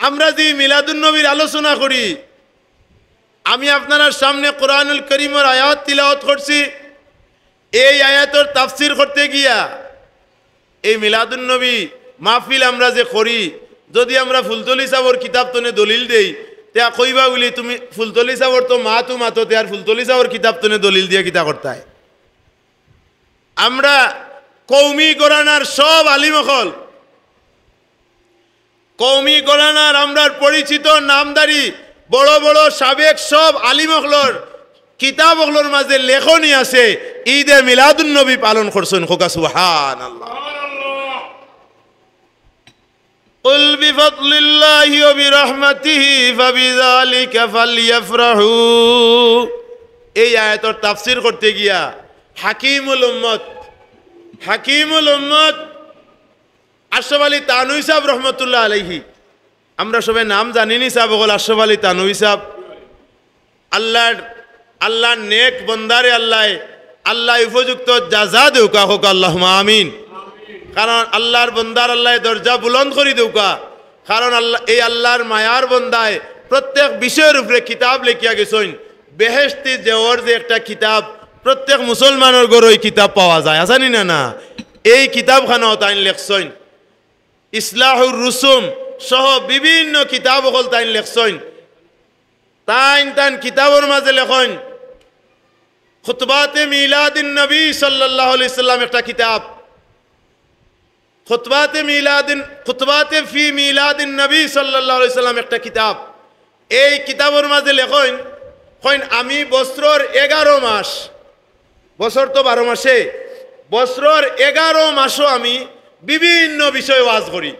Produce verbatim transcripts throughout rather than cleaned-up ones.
আমরা যে মিলাদুন নবীর আলোচনা করি, আমি আপনারার সামনে কোরআনুল করিমর আয়াত তিলাওয়াত করছি। এই আয়াতর তাফসির করতে গিয়া এই মিলাদুন নবী মাহফিল আমরা যে করি, যদি আমরা ফুলতলি সাবর কিতাব তনে দলিল দেই, তে কইবা বুলি, "তুমি ফুলতলি সাবর তো মাতো মাতো, তে আর ফুলতলি সাবর কিতাব তনে দলিল দিয়া কিতা করতায়?" আমরা কওমি ঘরানার সব আলিম অকল, কওমি ঘরানার আমরার পরিচিত নামধারী বড় বড় সাবেক সব আলিম অকলর কিতাব অকলর মাঝে লেখনি আছে, ঈদে মিলাদুন নবী পালন করছইন। কউক্কা সুবহানাল্লাহ। قل بفضل الله وبرحمته فبذلك فليفرحوا। এই আয়াতর তাফসির করতে গিয়া হাকিমুল উম্মত, হাকিমুল উম্মত আশরাফ আলী থানভী সাব রহমতুল্লাহ আলাইহি, আমরা সবে নাম জানিনি সাব অকল, আশরাফ আলী থানভী সাব, আল্লাহর, আল্লাহর নেক বন্দারে আল্লায়, আল্লায় উপযুক্ত জাযা দেউক্কা, কউক্কা আল্লাহুম্মা আমিন। কারণ আল্লাহর বন্দার আল্লায় দরজা বুলন্দ করি দেউক্কা। কারণ আল্লাহ, এই আল্লাহর মায়ার বন্দায় প্রত্যেক বিষয়র উপরে কিতাব লেখিয়া গেছইন। বেহেশতি জেওর যে একটা কিতাব, প্রত্যেক মুসলমানর ঘরো ই কিতাব পাওয়া যায়, আছে নি না? না, এই কিতাবখানাও তাইন লেখছইন। ইসলাহুর রুসুম সহ বিভিন্ন কিতাব অকল তাইন লেখছইন। তাইন তান কিতাবর মাঝে লেখইন, খুতবাতে মিলাদিন নবী সাল্লাল্লাহু আলাইহি সাল্লাম একটা কিতাব, খুতবাতে মিলাদিন, খুতবাতে ফি মিলাদিন নবী সাল্লাল্লাহু আলাইহি সাল্লাম একটা কিতাব। এই কিতাবর মাঝে লেখইন, কইন, "আমি বছরর এগারো মাস, বছর তো বারো মাসে, বছরর এগারো মাসও আমি বিভিন্ন বিষয়ে ওয়াজ করি,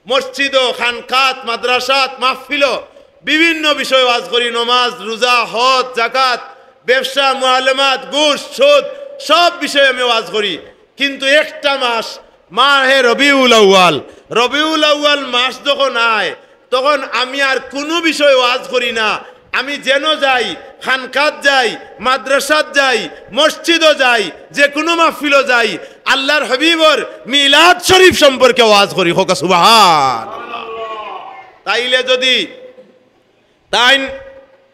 মসজিদো, খানকাত, মাদ্রাসাত, মাহফিলো বিভিন্ন বিষয়ে ওয়াজ করি, নমাজ, রোজা, হজ, জাকাত, ব্যবসা, মুআমালাত, ঘুষ, সুদ, সব বিষয়ে আমি ওয়াজ করি। কিন্তু একটা মাস, মাহে রবিউল আউয়াল, রবিউল আউয়াল মাস যখন আয়, তখন আমি আর কুনু বিষয়ে ওয়াজ করি না। আমি যেন যাই, খানকাত যাই, মাদ্রাসাত যাই, মসজিদো যাই, যে কুনু মাহফিলো যাই, আল্লাহর হাবিবর মিলাদ শরীফ সম্পর্কে ওয়াজ করি।" কউক্কা সুবহান। তাইলে যদি তাইন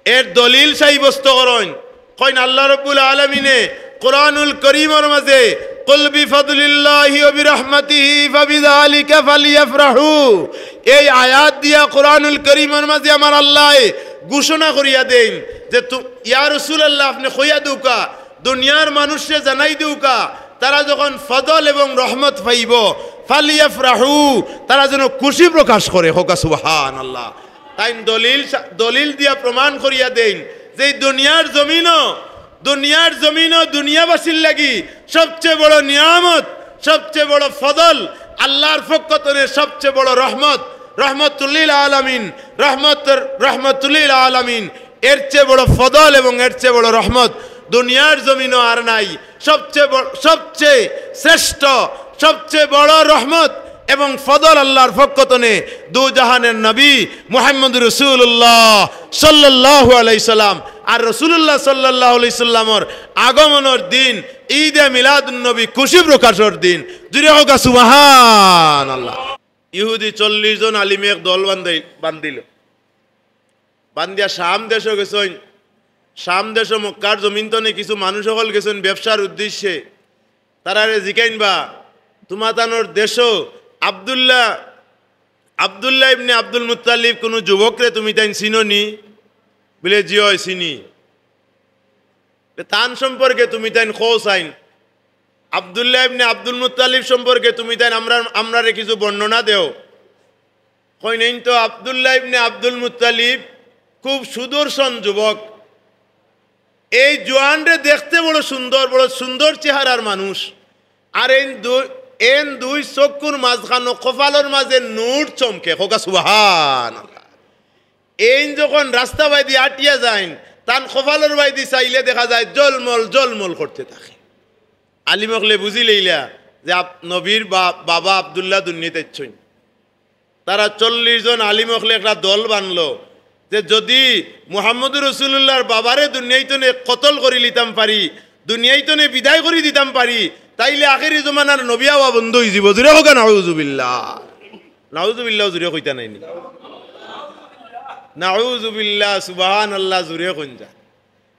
এর দলিল সাব্যস্ত করইন, কইন আল্লাহ রাব্বুল আলামিনে কোরআনুল করিমর মাঝে, "কুল বিফাদলিল্লাহি ওয়া বিরাহমাতিহি ফাবিযালিকা ফালইয়াফরাহু।" এই আয়াত দিয়া কোরআনুল করিমর মাঝে আমার আল্লায় ঘোষণা করিয়া দেইন যে, তু-, ইয়া রাসূলুল্লাহ, আপনে কইয়া দেউক্কা, দুনিয়ার মানুষরে জানাই দেউক্কা, তারা যখন ফজল এবং রহমত পাইবো, ফালইয়াফরাহু, তারা যেন খুশি প্রকাশ করে। কউক্কা সুবহানাল্লাহ। তাইন দলিল সা-, দলিল দিয়া প্রমাণ করিয়া দেইন যে এই দুনিয়ার জমিনো, দুনিয়ার জমিনো দুনিয়াবাসীর লাগি সবচেয়ে বড় নিয়ামত, সবচেয়ে বড় ফজল, আল্লাহর পক্ষ তনে সবচেয়ে বড় রহমত, রহমতুল্লিল আলামিন, রহমত, রহমতুল্লিল আলামিন, এর চেয়ে বড় ফজল এবং এর চেয়ে বড় রহমত দুনিয়ার জমিনো আর নাই। সবচেয়ে বড়, সবচেয়ে শ্রেষ্ঠ, সবচেয়ে বড় রহমত এবং ফজল আল্লাহর পক্ষ তনে দু জাহানের নবী মুহাম্মদ রাসূলুল্লাহ সাল্লাল্লাহু আলাইহি সাল্লাম। আর রাসূলুল্লাহ সাল্লাল্লাহু আলাইহি সাল্লামর আগমনর দিন ঈদে মিলাদুন নবী, খুশি প্রকাশর দিন। জুরে কউক্কা সুবহানাল্লাহ। ইহুদি চল্লিশ জন আলিমে এক দল বান্ধাই-, বান্ধিল। বান্ধিয়া শাম দেশো গেছইন। শাম দেশো মক্কার জমিন তনে কিছু মানুষ অকল গেছইন ব্যবসার উদ্দেশ্যে। তারারে জিকাইন বা, "তুমাতানর দেশো আব্দুল্লাহ, আব্দুল্লাহ ইবনে আব্দুল মুত্তালিব কুনু যুবকরে তুমিতাইন চিনো নি?" বলে, "জি অয়, চিনি।" বলে, "তান সম্পর্কে তুমিতাইন কও চাইন, আব্দুল্লাহ ইবনে আব্দুল মুত্তালিব সম্পর্কে তুমিতাইন আমরার, আমরারে কিছু বর্ণনা দেও।" কইন, "এইন তো আব্দুল্লাহ ইবনে আব্দুল মুত্তালিব খুব সুদর্শন যুবক। এই জোয়ানরে দেখতে বড় সুন্দর, বড় সুন্দর চেহারার মানুষ। আর এইন দু-, এইন দুই চক্ষুর মাঝখানো কপালর মাঝে নূর চমকে।" কউক্কা সুবহানাল্লাহ। এইন যখন রাস্তা বাইদি আটিয়া যাইন, তান কপালর বাইদি চাইলে দেখা যায় জলমল জলমল করতে থাকে। আলিম অকলে বুঝিলাইলা যে আপ-, নবীর বা-, বাবা আব্দুল্লাহ দুনিয়াত আইছইন। তারা চল্লিশ জন আলিম অকলে একটা দল বানলো যে যদি মুহাম্মদুর রাসূলুল্লাহর বাবারে দুনিয়াইত নে কতল করি লিতাম পারি, দুনিয়াইত নে বিদায় করি দিতাম পারি, তাইলে আখেরি জমানার নবী আওয়া বন্ধ অইযিবো। জুরে কউক্কা নাউজুবিল্লাহ। নাউজুবিল্লাহ জুরে কইতা নায়নি? নাউজুবিল্লাহ, সুবহানাল্লাহ জুরে কইন যান।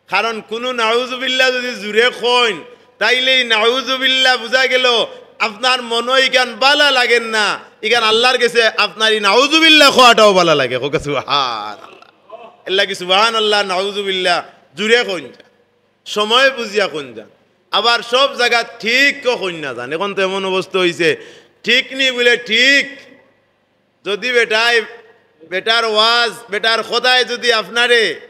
কারণ কুনু নাউজুবিল্লাহ যুদি জুরে কইন, তাইলে ই নাউজুবিল্লাহ বুঝা গেল আপনার মনো ইখান বালা লাগের না, ইখান আল্লার গেছে আপনার ই নাউজুবিল্লাহ কওয়াটাও বালা লাগে। কউক্কা সুবহানাল্লাহ। এরলাগি সুবহানাল্লাহ, নাউজুবিল্লাহ জুরে কইন যান, সময় বুঝিয়া কইন যান। আবার সব জাগাত ঠিক কইন না যান। অখন তো এমন অবস্থা অইছে, ঠিক নি বুলে ঠিক। যুদি বেটায়, বেটার ওয়াজ, বেটার কথায় যুদি আপনারে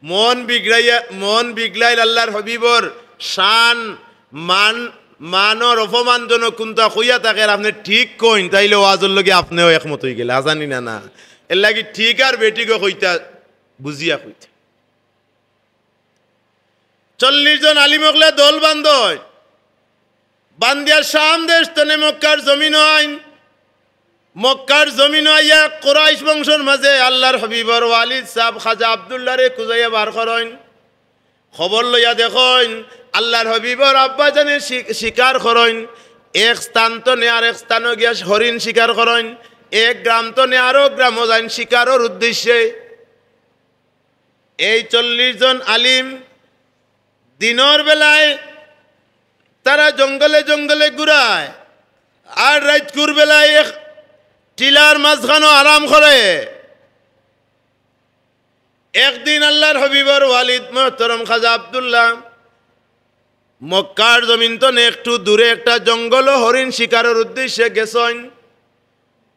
মন বিগড়াইয়া, মন বিগড়াইল আল্লার হাবিবর শান, মান, মানর অপমানজনক কুন্তা কইয়া থাকে আর আপনে ঠিক কইন, তাইলে ওয়াজর লগে আপনেও একমত অইগেলা, হাছা নি না? না, এরলাগি ঠিক আর বেঠিকও কইতা বুঝিয়া কইতা। চল্লিশ জন আলিম অকলে দল বান্ধইন, বান্দিয়া শাম দেশ তনে মক্কার জমিনো আইন। মক্কার জমিনো আইয়া কুরাইশ বংশর মাঝে আল্লার হাবিবর ওয়ালিদ সাব খাজা আব্দুল্লারে খুজাইয়া বার করইন। খবর লইয়া দেখইন, আল্লার হাবিবর আব্বাজানে শি-, শিকার করইন। এক স্থান তনে আরেক স্থানো গিয়া হরিণ শিকার করইন, এক গ্রাম তনে আরো গ্রামো যাইন শিকারর উদ্দেশ্যে। এই চল্লিশ জন আলিম দিনর বেলায় তারা জঙ্গলে জঙ্গলে ঘুরায়, আর রাইতকুর বেলায় এক টিলার মাঝখানো আরাম করে। একদিন আল্লার হাবিবর ওয়ালিদ মোহতরম খাজা আব্দুল্লাহ মক্কার জমিন তনে একটু দূরে একটা জঙ্গলো হরিণ শিকারর উদ্দেশ্যে গেছইন।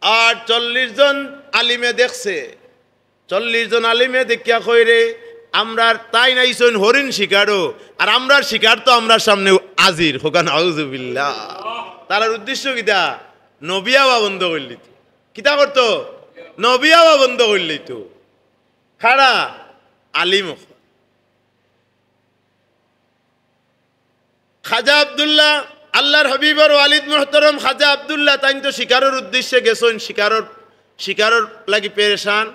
আর চল্লিশ জন আলিমে দেখছে, চল্লিশ জন আলিমে দেখিয়া কইরে, "আমরার তাইন আইছইন হরিণ শিকারো, আর আমরার শিকার তো আমরার সামনে হাজির।" কউক্কা নাউজুবিল্লাহ। তারার উদ্দেশ্য কিতা? নবী আওয়া বন্ধ করিলিতো। কিতা করতো? নবী আওয়া বন্ধ করিলিতো। কারা? আলিম অকল। খাজা আব্দুল্লাহ, আল্লার হাবিবর ওয়ালিদ মোহতরম খাজা আব্দুল্লাহ, তাইন তো শিকারর উদ্দেশ্যে গেছইন, শিকারর, শিকারর লাগি পেরেশান।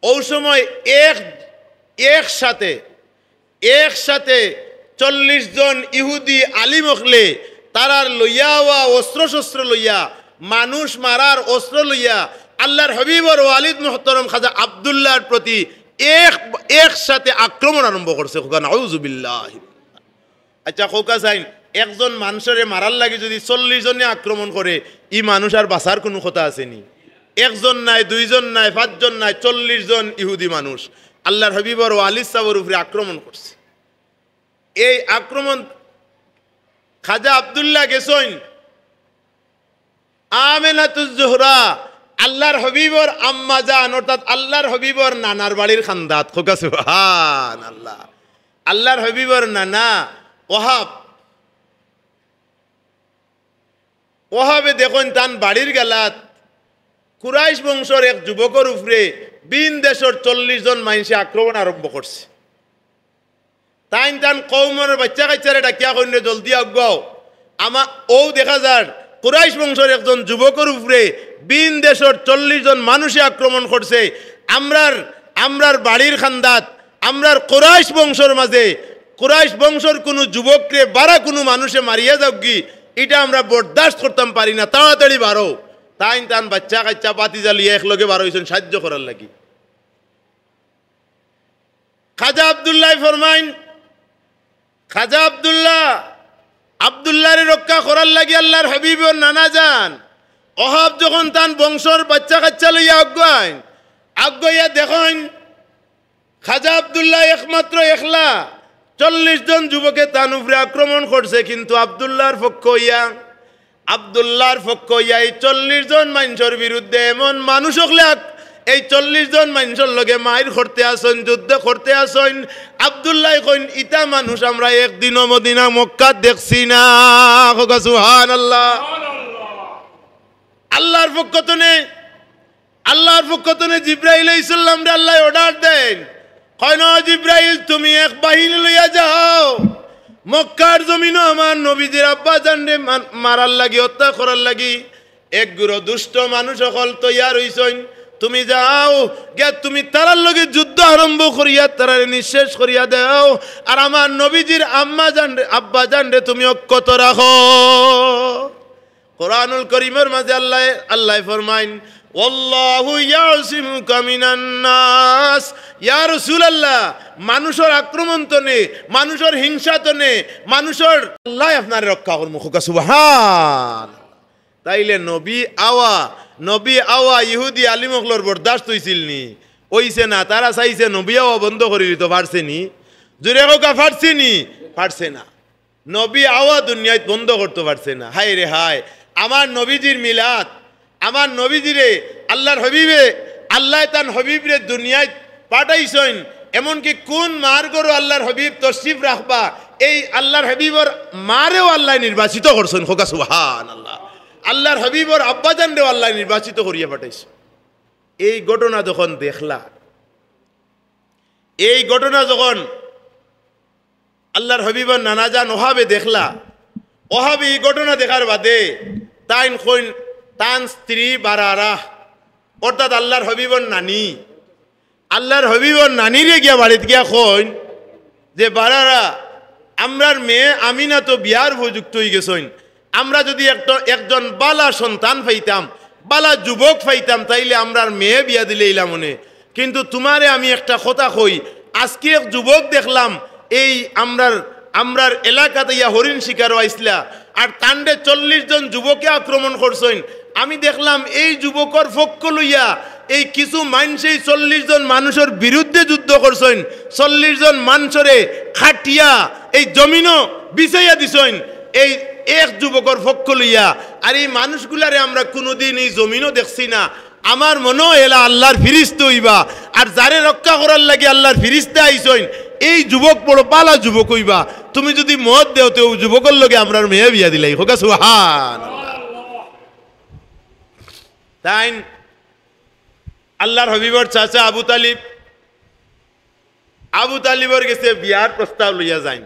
অউ সময় এক, একসাথে, একসাথে চল্লিশ জন ইহুদি আলিম অকলে তারার লইয়া আওয়া অস্ত্র-শস্ত্র লইয়া, মানুষ মারার অস্ত্র লইয়া, আল্লার হাবিবর ওয়ালিদ মোহতরম খাজা আব্দুল্লাহর প্রতি এক, একসাথে আক্রমণ আরম্ভ করছে। কউক্কা নাউজুবিল্লাহ। আচ্ছা, কউক্কা চাইন, একজন মানষরে মারার লাগি যুদি চল্লিশ জনে আক্রমণ করে, ই মানুষ আর বাঁচার কুনু কথা আছে নি? একজন নায়, দুইজন নায়, পাঁচজন নায়, চল্লিশ জন ইহুদি মানুষ আল্লার হাবিবর ওয়ালিদ সাবর উপরে আক্রমণ করছে। এই আক্রমণ খাজা আব্দুল্লাহ গেছইন, আমেনাতুজ জোহরা, আল্লার হাবিবর আম্মাজান, অর্থাৎ আল্লার হাবিবর নানার বাড়ির খান্দাত। কউক্কা সুবহানাল্লাহ। আল্লার হাবিবর নানা ওহাব, ওহাবে দেখইন তান বাড়ির গালাত কুরাইশ বংশর এক যুবকর উপরে ভিন দেশর চল্লিশ জন মানষে আক্রমণ আরম্ভ করছে। তাইন তান কওমর বাইচ্চা-কাইচ্চারে ডাকিয়া কইন রে, "জলদি আউক্কা।" আমা-, অউ দেখা যার, কুরাইশ বংশর একজন যুবকর উপরে ভিন দেশর চল্লিশ জন মানষে আক্রমণ করছে। আমরার, আমরার বাড়ির খান্দাত, আমরার কুরাইশ বংশর মাঝে, কুরাইশ বংশর কুনু যুবকরে বারা কুনু মানষে মারিয়া যাউকগি, ইটা আমরা বরদাস্ত করতাম পারি না, তাড়াতাড়ি বারও। তাইন তান বাইচ্চা-কাইচ্চা ভাতিজা লইয়া একলগে বারইছইন সাইয্য করার লাগি। খাজা আব্দুল্লায় ফরমাইন, খাজা আব্দুল্লাহ, আব্দুল্লাহরে রক্ষা করার লাগি আল্লার হাবিবর নানা যান। ওহাব যখন তান বংশর বাইচ্চা-কাইচ্চা লইয়া আগুয়াইন, আগুয়াইয়া দেখইন, খাজা আব্দুল্লাহ একমাত্র একলা, চল্লিশ জন যুবকে তান উপরে আক্রমণ করছে, কিন্তু আব্দুল্লাহর পক্ষ অইয়া আব্দুল্লাহর পক্ষ অইয়া এই চল্লিশ জন মানষর বিরুদ্ধে এমন মানুষ অকলে আক-, এই চল্লিশ জন মানষর লগে মাইর করতে আছইন, যুদ্ধ করতে আছইন। আব্দুল্লায় কইন, "ইতা মানুষ আমরা একদিনও মদিনা মক্কাত দেখছি না।" কউক্কা সুবহানাল্লাহ। আল্লাহর পক্ষ তনে আল্লাহর পক্ষ তনে জিব্রাইল আলাইহিস সালামরে আল্লায় order দেইন, কইন, "ও জিব্রাইল, তুমি এক বাহিনী লইয়া যাও, মক্কার জমিনো আমার নবীজির আব্বাজানরে মান-, মারার লাগি, হত্যা করার লাগি এক গুরু দুষ্ট মানুষ অকল তৈয়ার অইছইন। তুমি যাও, গিয়া তুমি তারার লগে যুদ্ধ আরম্ভ করিয়া তারারে নিঃশেষ করিয়া দেও, আর আমার নবীজির আম্মাজানরে, আব্বাজানরে তুমি অক্ষত রাখো।" কোরআনুল করিমর মাঝে আল্লায়, আল্লায় ফরমাইন, ওয়াল্লাহু ইয়াসিমুকা মিনান নাস। ইয়া রাসূলুল্লাহ, মানুষর আক্রমণ তনে, মানুষর হিংসা তনে, মানুষর, আল্লায় আপনারে রক্ষা করমু। কউক্কা সুবহান। তাইলে নবী আওয়া, নবী আওয়া ইহুদি আলিম অকলর বরদাস্ত অইছিল নি? অইছে না। তারা চাইছে নবী আওয়া বন্ধ করি দিতো, পারছে নি? জুরে কউক্কা, পারছে নি? পারছে না। নবী আওয়া দুনিয়াত বন্ধ করতো পারছে না। হায় রে হায়, আমার নবীজির মিলাদ, আমার নবীজিরে আল্লার হবিবে, আল্লায় তান হবিবরে দুনিয়াত পাঠাইছইন। এমনকি কুন মার ঘরো আল্লার হবিব তশরিফ রাখবা, এই আল্লার হবিবর মারেও আল্লায় নির্বাচিত করছইন। কউক্কা সুবহানাল্লাহ। আল্লার হবিবর আব্বাজানরেও আল্লায় নির্বাচিত করিয়া পাঠাইছইন। এই ঘটনা যখন দেখলা, এই ঘটনা যখন আল্লার হবিবর নানাজান ওহাবে দেখলা, ওহাবে ই ঘটনা দেখার বাদে তাইন কইন, তান স্ত্রী বারারা, অর্থাৎ আল্লার হবিবর নানি, আল্লার হবিবর নানিরে গিয়া বাড়িত গিয়া কইন যে, "বারারা, আমরার মেয়ে আমিনা তো বিয়ার উপযুক্ত অইগেছইন, আমরা যুদি একটা, একজন বালা সন্তান পাইতাম, বালা যুবক পাইতাম, তাইলে আমরার মেয়ে বিয়া দিলাইলাম অনে। কিন্তু তুমারে আমি একটা কথা কই, আজকে এক যুবক দেখলাম, এই আমরার, আমরার এলাকাত ইয়া হরিণ শিকারো আইছলা, আর তানরে চল্লিশ জন যুবকে আক্রমণ করছইন। আমি দেখলাম এই যুবকর পক্ষ লইয়া এই কিছু মানষে চল্লিশ জন মানুষর বিরুদ্ধে যুদ্ধ করছইন, চল্লিশ জন মানষরে খাটিয়া এই জমিনো বিছাইয়া দিছইন এই এক যুবকর পক্ষ লইয়া। আর এই মানুষগুলারে আমরা কুনুদিন এই জমিনো দেখছি না। আমার মনো অয় এলা আল্লার ফিরিস্তা অইবা, আর যারে রক্ষা করার লাগি আল্লার ফিরিস্তা আইছইন, এই যুবক বড় বালা যুবক অইবা। তুমি যুদি মত দেও, তে অউ যুবকর লগে আমরার মেয়ে বিয়া দিলাই।" কউক্কা সুবহানাল্লাহ। তাইন আল্লার হবিবর চাচা আবু তালিব, আবু তালিবর গেছে বিয়ার প্রস্তাব লইয়া যাইন।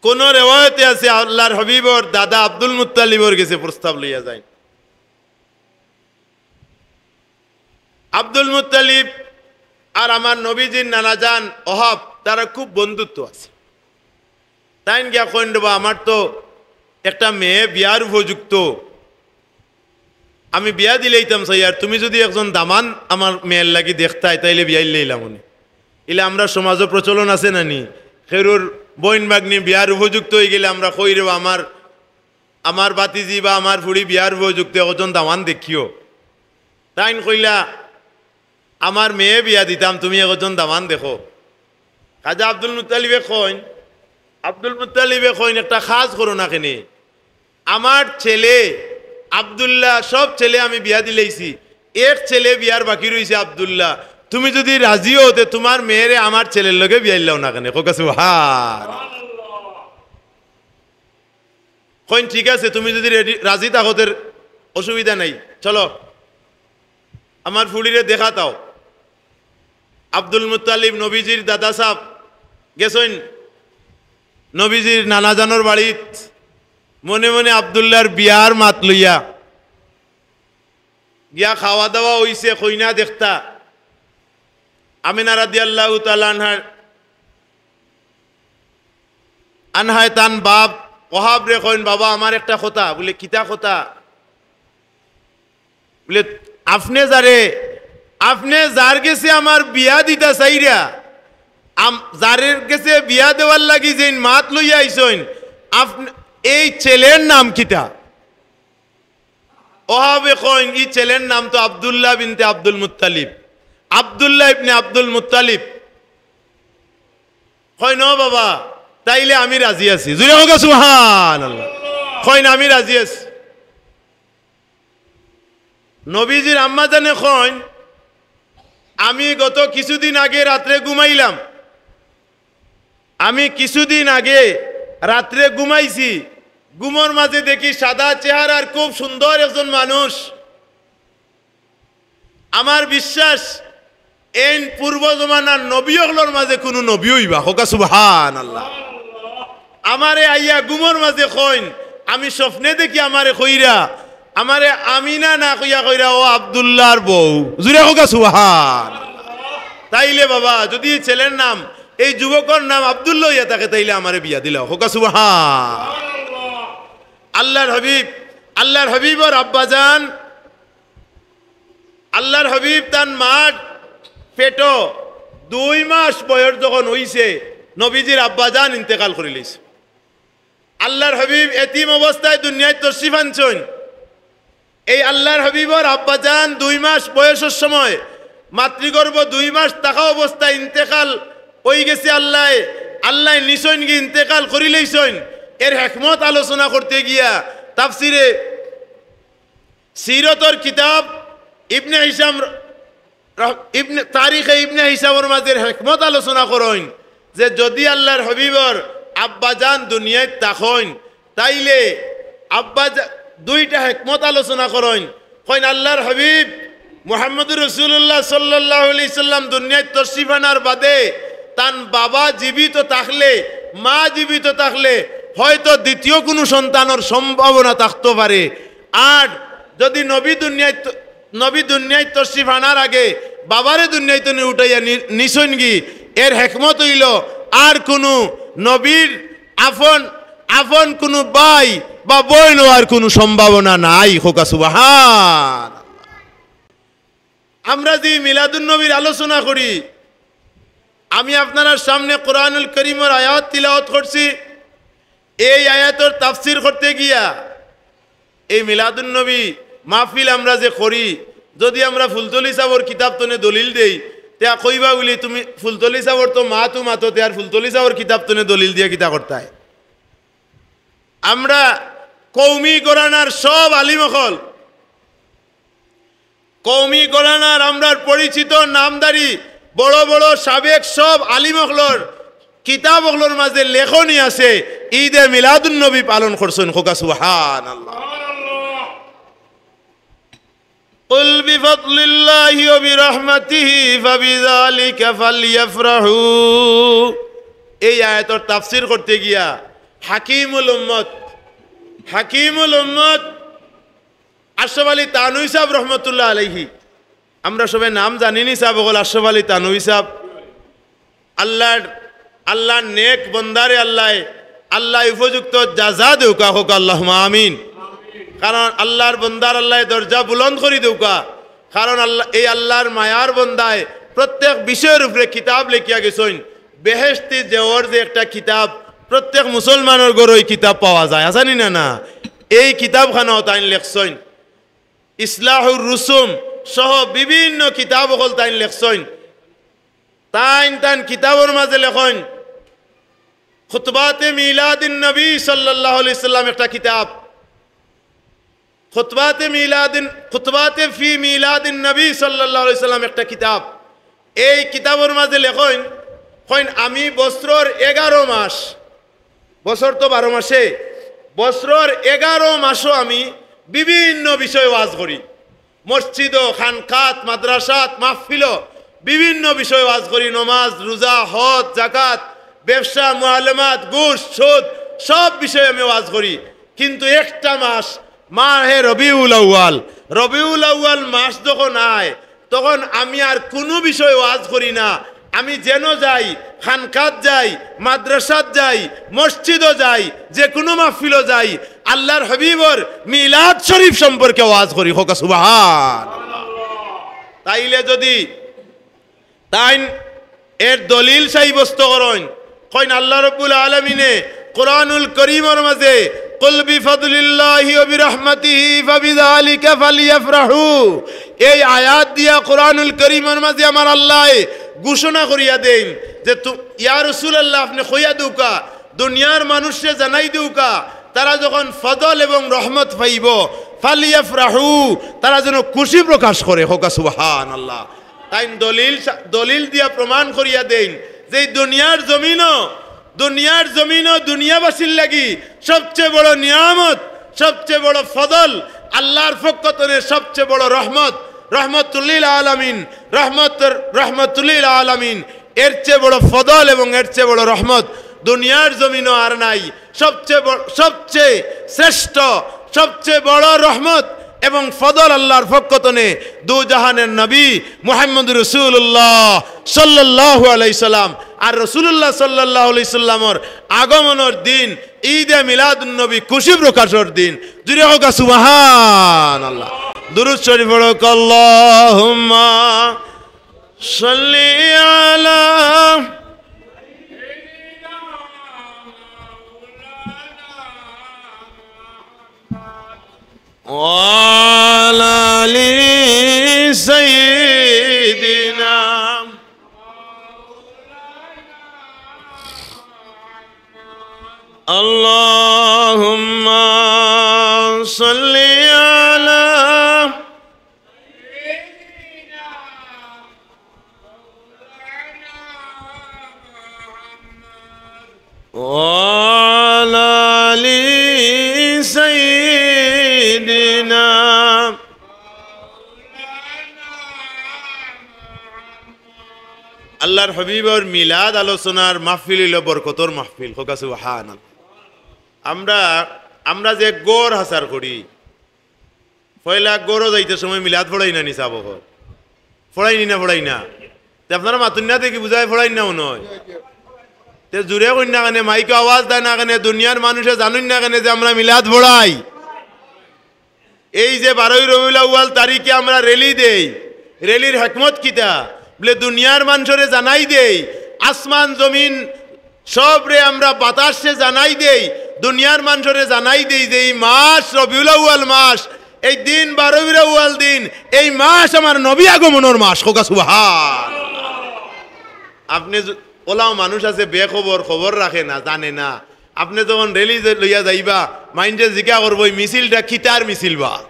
কুনু রেওয়ায়তে আছে আল্লার হবিবর দাদা আব্দুল মুত্তালিবর গেছে প্রস্তাব লইয়া যাইন। আব্দুল মুত্তালিব আর আমার নবীজির নানাজান ওহাব, তারা খুব বন্ধুত্ব আছে। তাইন গিয়া কইন, "রে বা, আমার তো একটা মেয়ে বিয়ার উপযুক্ত, আমি বিয়া দিলাইতাম চাই, আর তুমি যুদি একজন দামান আমার মেয়ের লাগি দেখতায়, তাইলে বিয়া দিলাইলাম অনে।" ইলা আমরার সমাজো প্রচলন আছে না নি? কেউর বইন ভাগ্নি বিয়ার উপযুক্ত অইগেলে আমরা কই, "রে বা, আমার, আমার ভাতিজি বা আমার ফুড়ি বিয়ার উপযুক্ত, একজন দামান দেখিও।" তাইন কইলা, "আমার মেয়ে বিয়া দিতাম, তুমি একজন দামান দেখো।" খাজা আব্দুল মুত্তালিবে কইন, আব্দুল মুত্তালিবে কইন, "একটা কাজ করো না কেনে, আমার ছেলে আব্দুল্লাহ, সব ছেলে আমি বিয়া দিলাইছি, এক ছেলে বিয়ার বাকি রইছে আব্দুল্লাহ, তুমি যুদি রাজি অও, তে তুমার মেয়েরে আমার ছেলের লগে বিয়া দিলাও না কেনে?" কউক্কা সুবহান। কইন, "ঠিক আছে, তুমি যুদি রেডি, রাজি থাকো, তে অসুবিধা নাই, চলো, আমার ফুড়িরে দেখাত আও।" আব্দুল মুত্তালিব নবীজির দাদা সাব গেছইন নবীজির নানাজানর বাড়িত, মনে মনে আব্দুল্লাহর বিয়ার মাত লইয়া গিয়া খাওয়া দাওয়া অইছে, কইনা দেখতা। আমিনা রাদিয়াল্লাহু তাআলা আনহার, আনহায় তান বাপ ওহাবরে কইন, "বাবা, আমার একটা কথা।" বুলে, "কিতা কথা?" বুলে, "আপনে যারে, আপনে যার গেছে আমার বিয়া দিতা চাইরা, আম-, যার গেছে বিয়া দেওয়ার লাগি যেইন মাত লইয়া আইছইন, আপনে, এই ছেলের নাম কিতা?" ওহাবে কইন, "ই ছেলের নাম তো আব্দুল্লাহ বিনতে আব্দুল মুত্তালিব, আব্দুল্লাহ ইবনে আব্দুল মুত্তালিব।" কইন, "ও বাবা, তাইলে আমি রাজি আছি।" জুরে কউক্কা সুবহানাল্লাহ। কইন, "আমি রাজি আছি।" নবীজির আম্মাজানে কইন, "আমি গত কিছুদিন আগে রাত্রে ঘুমাইলাম, আমি কিছুদিন আগে রাত্রে ঘুমাইছি, ঘুমর মাঝে দেখি সাদা চেহারার খুব সুন্দর একজন মানুষ। আমার বিশ্বাস, এইন পূর্ব জমানার নবী অকলর মাঝে কুনু নবী অইবা।" কউক্কা সুবহানাল্লাহ। আমারে আইয়া ঘুমর মাঝে কইন, আমি স্বপ্নে দেখি আমারে কইরা, আমারে আমিনা না কইয়া কইরা, "ও আব্দুল্লাহর বউ।" জুরে কউক্কা সুবহান। তাইলে বাবা, যুদি ই ছেলের নাম, এই যুবকর নাম আব্দুল্লাহ অইয়া থাকে, তাইলে আমারে বিয়া দিলাও। কউক্কা সুবহান। আল্লাহর হাবিব, আল্লাহর হাবিবর আব্বাজান আল্লাহর হাবিব তান মার পেটো দুই মাস বয়স যখন অইছে, নবীজির আব্বাজান ইন্তেকাল করিলিছে। আল্লাহর হাবিব এতিম অবস্থায় দুনিয়াত তশরিফ আনছইন। এই আল্লাহর হাবিবর আব্বাজান দুই মাস বয়সর সময়, মাতৃগর্ভ দুই মাস থাকা অবস্থায় ইন্তেকাল অইগেছে। আল্লায়, আল্লায় নিছইনগি, ইন্তেকাল করিলাইছইন। এর হেকমত আলোচনা করতে গিয়া তাফসিরে সিরতর কিতাব ইবনে হিশাম রহ-, ইবনে, তারিখে ইবনে হিশামর মাঝে হেকমত আলোচনা করইন যে যদি আল্লাহর হাবিবর আব্বাজান দুনিয়াত থাকইন, তাইলে আব্বাজা-, দুইটা হেকমত আলোচনা করইন। কইন আল্লাহর হাবিব মুহাম্মদুর রাসূলুল্লাহ সাল্লাল্লাহু আলাইহি সাল্লাম দুনিয়াত তশরিফ আনার বাদে তান বাবা জীবিত থাকলে, মা জীবিত থাকলে হয়তো দ্বিতীয় কুনু সন্তানর সম্ভাবনা থাকতো পারে। আর যদি নবী দুনিয়াত নবী দুনিয়াত তশরিফ আনার আগে বাবারে দুনিয়াত তনে উঠাইয়া নি-, নিছইনগি, এর হেকমত অইলো আর কুনু নবীর আফন, আফন কুনু ভাই বা বইন অওয়ার কুনু সম্ভাবনা নাই। কউক্কা সুবহান। আমরা যে মিলাদুন নবীর আলোচনা করি, আমি আপনারার সামনে কোরআনুল করিমর আয়াত তিলাওয়াত করছি। এই আয়াতর তাফসির করতে গিয়া এই মিলাদুন নবী মাহফিল আমরা যে করি, যদি আমরা ফুলতলি সাবর কিতাব তনে দলিল দেই, তে কইবা বুলি, "তুমি ফুলতলি সাবর তো মাতউ মাতো, তে আর ফুলতলি সাবর কিতাব তনে দলিল দিয়া কিতা করতায়?" আমরা কওমি ঘরানার সব আলিম অকল, কওমি ঘরানার আমরার পরিচিত নামধারী বড় বড় সাবেক সব আলিম অকলর কিতাব অকলর মাঝে লেখনি আছে, ঈদে মিলাদুন নবী পালন করছইন। কউক্কা সুবহানাল্লাহ। قل بفضل الله وبرحمته فبذلك فليفرحوا। এই আয়াতর তাফসির করতে গিয়া হাকিমুল উম্মত, হাকিমুল উম্মত আশরাফ আলী থানভী সাব রহমতুল্লাহ আলাইহি, আমরা সবে নাম জানিনি সাব অকল, আশরাফ আলী থানভী সাব, আল্লাহর, আল্লাহর নেক বন্দারে আল্লায়, আল্লায় উপযুক্ত জাযা দেউক্কা, কউক্কা আল্লাহুম্মা আমিন। কারণ আল্লাহর বন্দার আল্লায় দরজা বুলন্দ করি দেউক্কা। কারণ আল্লাহ, এই আল্লাহর মায়ার বন্দায় প্রত্যেক বিষয়র উপরে কিতাব লেখিয়া গেছইন। বেহেশতি জেওর যে একটা কিতাব, প্রত্যেক মুসলমানর ঘরো ই কিতাব পাওয়া যায়, আছে নি না? না, এই কিতাবখানাও তাইন লেখছইন। ইসলাহুর রুসুম সহ বিভিন্ন কিতাব অকল তাইন লেখছইন। তাইন তান কিতাবর মাঝে লেখইন খুতবাতে মিলাদিন নবী সাল্লাল্লাহু আলাইহি সাল্লাম একটা কিতাব, খুতবাতে মিলাদিন, খুতবাতে ফি মিলাদিন নবী সাল্লাল্লাহু আলাইহি সাল্লাম একটা কিতাব। এই কিতাবর মাঝে লেখইন, কইন, "আমি বছরর এগারো মাস, বছর তো বারো মাসে, বছরর এগারো মাসও আমি বিভিন্ন বিষয়ে ওয়াজ করি, মসজিদো, খানকাত, মাদ্রাসাত, মাহফিলো বিভিন্ন বিষয়ে ওয়াজ করি, নমাজ, রোজা, হজ, জাকাত, ব্যবসা, মুআলামাত, ঘুষ, সুদ, সব বিষয়ে আমি ওয়াজ করি। কিন্তু একটা মাস, মাহে রবিউল আউয়াল, রবিউল আউয়াল মাস যখন আয়, তখন আমি আর কুনু বিষয়ে ওয়াজ করি না। আমি যেন যাই, খানকাত যাই, মাদ্রাসাত যাই, মসজিদো যাই, যে কুনু মাহফিলো যাই, আল্লাহর হাবিবর মিলাদ শরীফ সম্পর্কে ওয়াজ করি।" কউক্কা সুবহান। তাইলে যদি তাইন এর দলিল সাব্যস্ত করইন, কইন আল্লাহ রব্বুল আলামিনে কোরআনুল করিমর মাঝে, "কুল বিফাদলিল্লাহি ওয়া বিরাহমাতিহি ফাবিযালিকা ফালইয়াফরাহু।" এই আয়াত দিয়া কোরআনুল করিমর মাঝে আমার আল্লায় ঘোষণা করিয়া দেইন যে, তু-, ইয়া রাসূলুল্লাহ, আপনে কইয়া দেউক্কা, দুনিয়ার মানুষরে জানাই দেউক্কা, তারা যখন ফজল এবং রহমত পাইবো, ফালইয়াফরাহু, তারা যেন খুশি প্রকাশ করে। কউক্কা সুবহানাল্লাহ। তাইন দলিল সা-, দলিল দিয়া প্রমাণ করিয়া দেইন যে এই দুনিয়ার জমিনো, দুনিয়ার জমিনো দুনিয়াবাসীর লাগি সবচেয়ে বড় নিয়ামত, সবচেয়ে বড় ফজল, আল্লাহর পক্ষ তনে সবচেয়ে বড় রহমত, রহমতুল্লিল আলামিন, রহমত, রহমতুল্লিল আলামিন, এর চেয়ে বড় ফজল এবং এর চেয়ে বড় রহমত দুনিয়ার জমিনো আর নাই। সবচেয়ে বড়, সবচেয়ে শ্রেষ্ঠ, সবচেয়ে বড় রহমত এবং ফজল আল্লাহর পক্ষ তনে দু জাহানের নবী মুহাম্মদ রাসূলুল্লাহ সাল্লাল্লাহু আলাইহি সাল্লাম। আর রাসূলুল্লাহ সাল্লাল্লাহু আলাইহি সাল্লামর আগমনর দিন ঈদে মিলাদুন নবী, খুশি প্রকাশর দিন। জুরে কউক্কা সুবহানাল্লাহ। দুরূদ শরীফ পড়উক্কা, আল্লাহুম্মা সাল্লি আলা وعلى آل سيدنا. اللهم صل على وعلى آل سيدنا. আল্লাহর হাবিবর মিলাদ আলোচনার মাহফিল অইলো বরকতর মাহফিল। কউক্কা সুবহানাল্লাহ। আমরা, আমরা যে ঘর হাছার করি, পয়লা ঘরো যাইতে সময় মিলাদ পড়াই না নি সাব অকল? পড়াই নি না, পড়াই না? তে আপনারা মাতুন না দেখি বুঝায় পড়াইন না মনো অয়। তে জুরে কইন না কেনে, মাইকো আওয়াজ দেয় না কেনে, দুনিয়ার মানুষে জানইন না কেনে যে আমরা মিলাদ পড়াই? এই যে বারোই রবিউল আউয়াল তারিখে আমরা র‍্যালি দেই, র‍্যালির হেকমত কিতা? বলে দুনিয়ার মানষরে জানাই দেই, আসমান জমিন সবরে আমরা বাতাসে জানাই দেই, দুনিয়ার মানষরে জানাই দেই যে এই মাস রবিউল আউয়াল মাস, এই দিন বারোই রবিউল আউয়াল দিন, এই মাস আমার নবী আগমনর মাস। কউক্কা সুবহান। আপনে য-, অলাও মানুষ আছে বেখবর, খবর রাখে না, জানে না। আপনে যখন র‍্যালি যে লইয়া যাইবা, মাইনষে জিকা করবো, "এই মিছিলটা কিতার মিছিল বা?"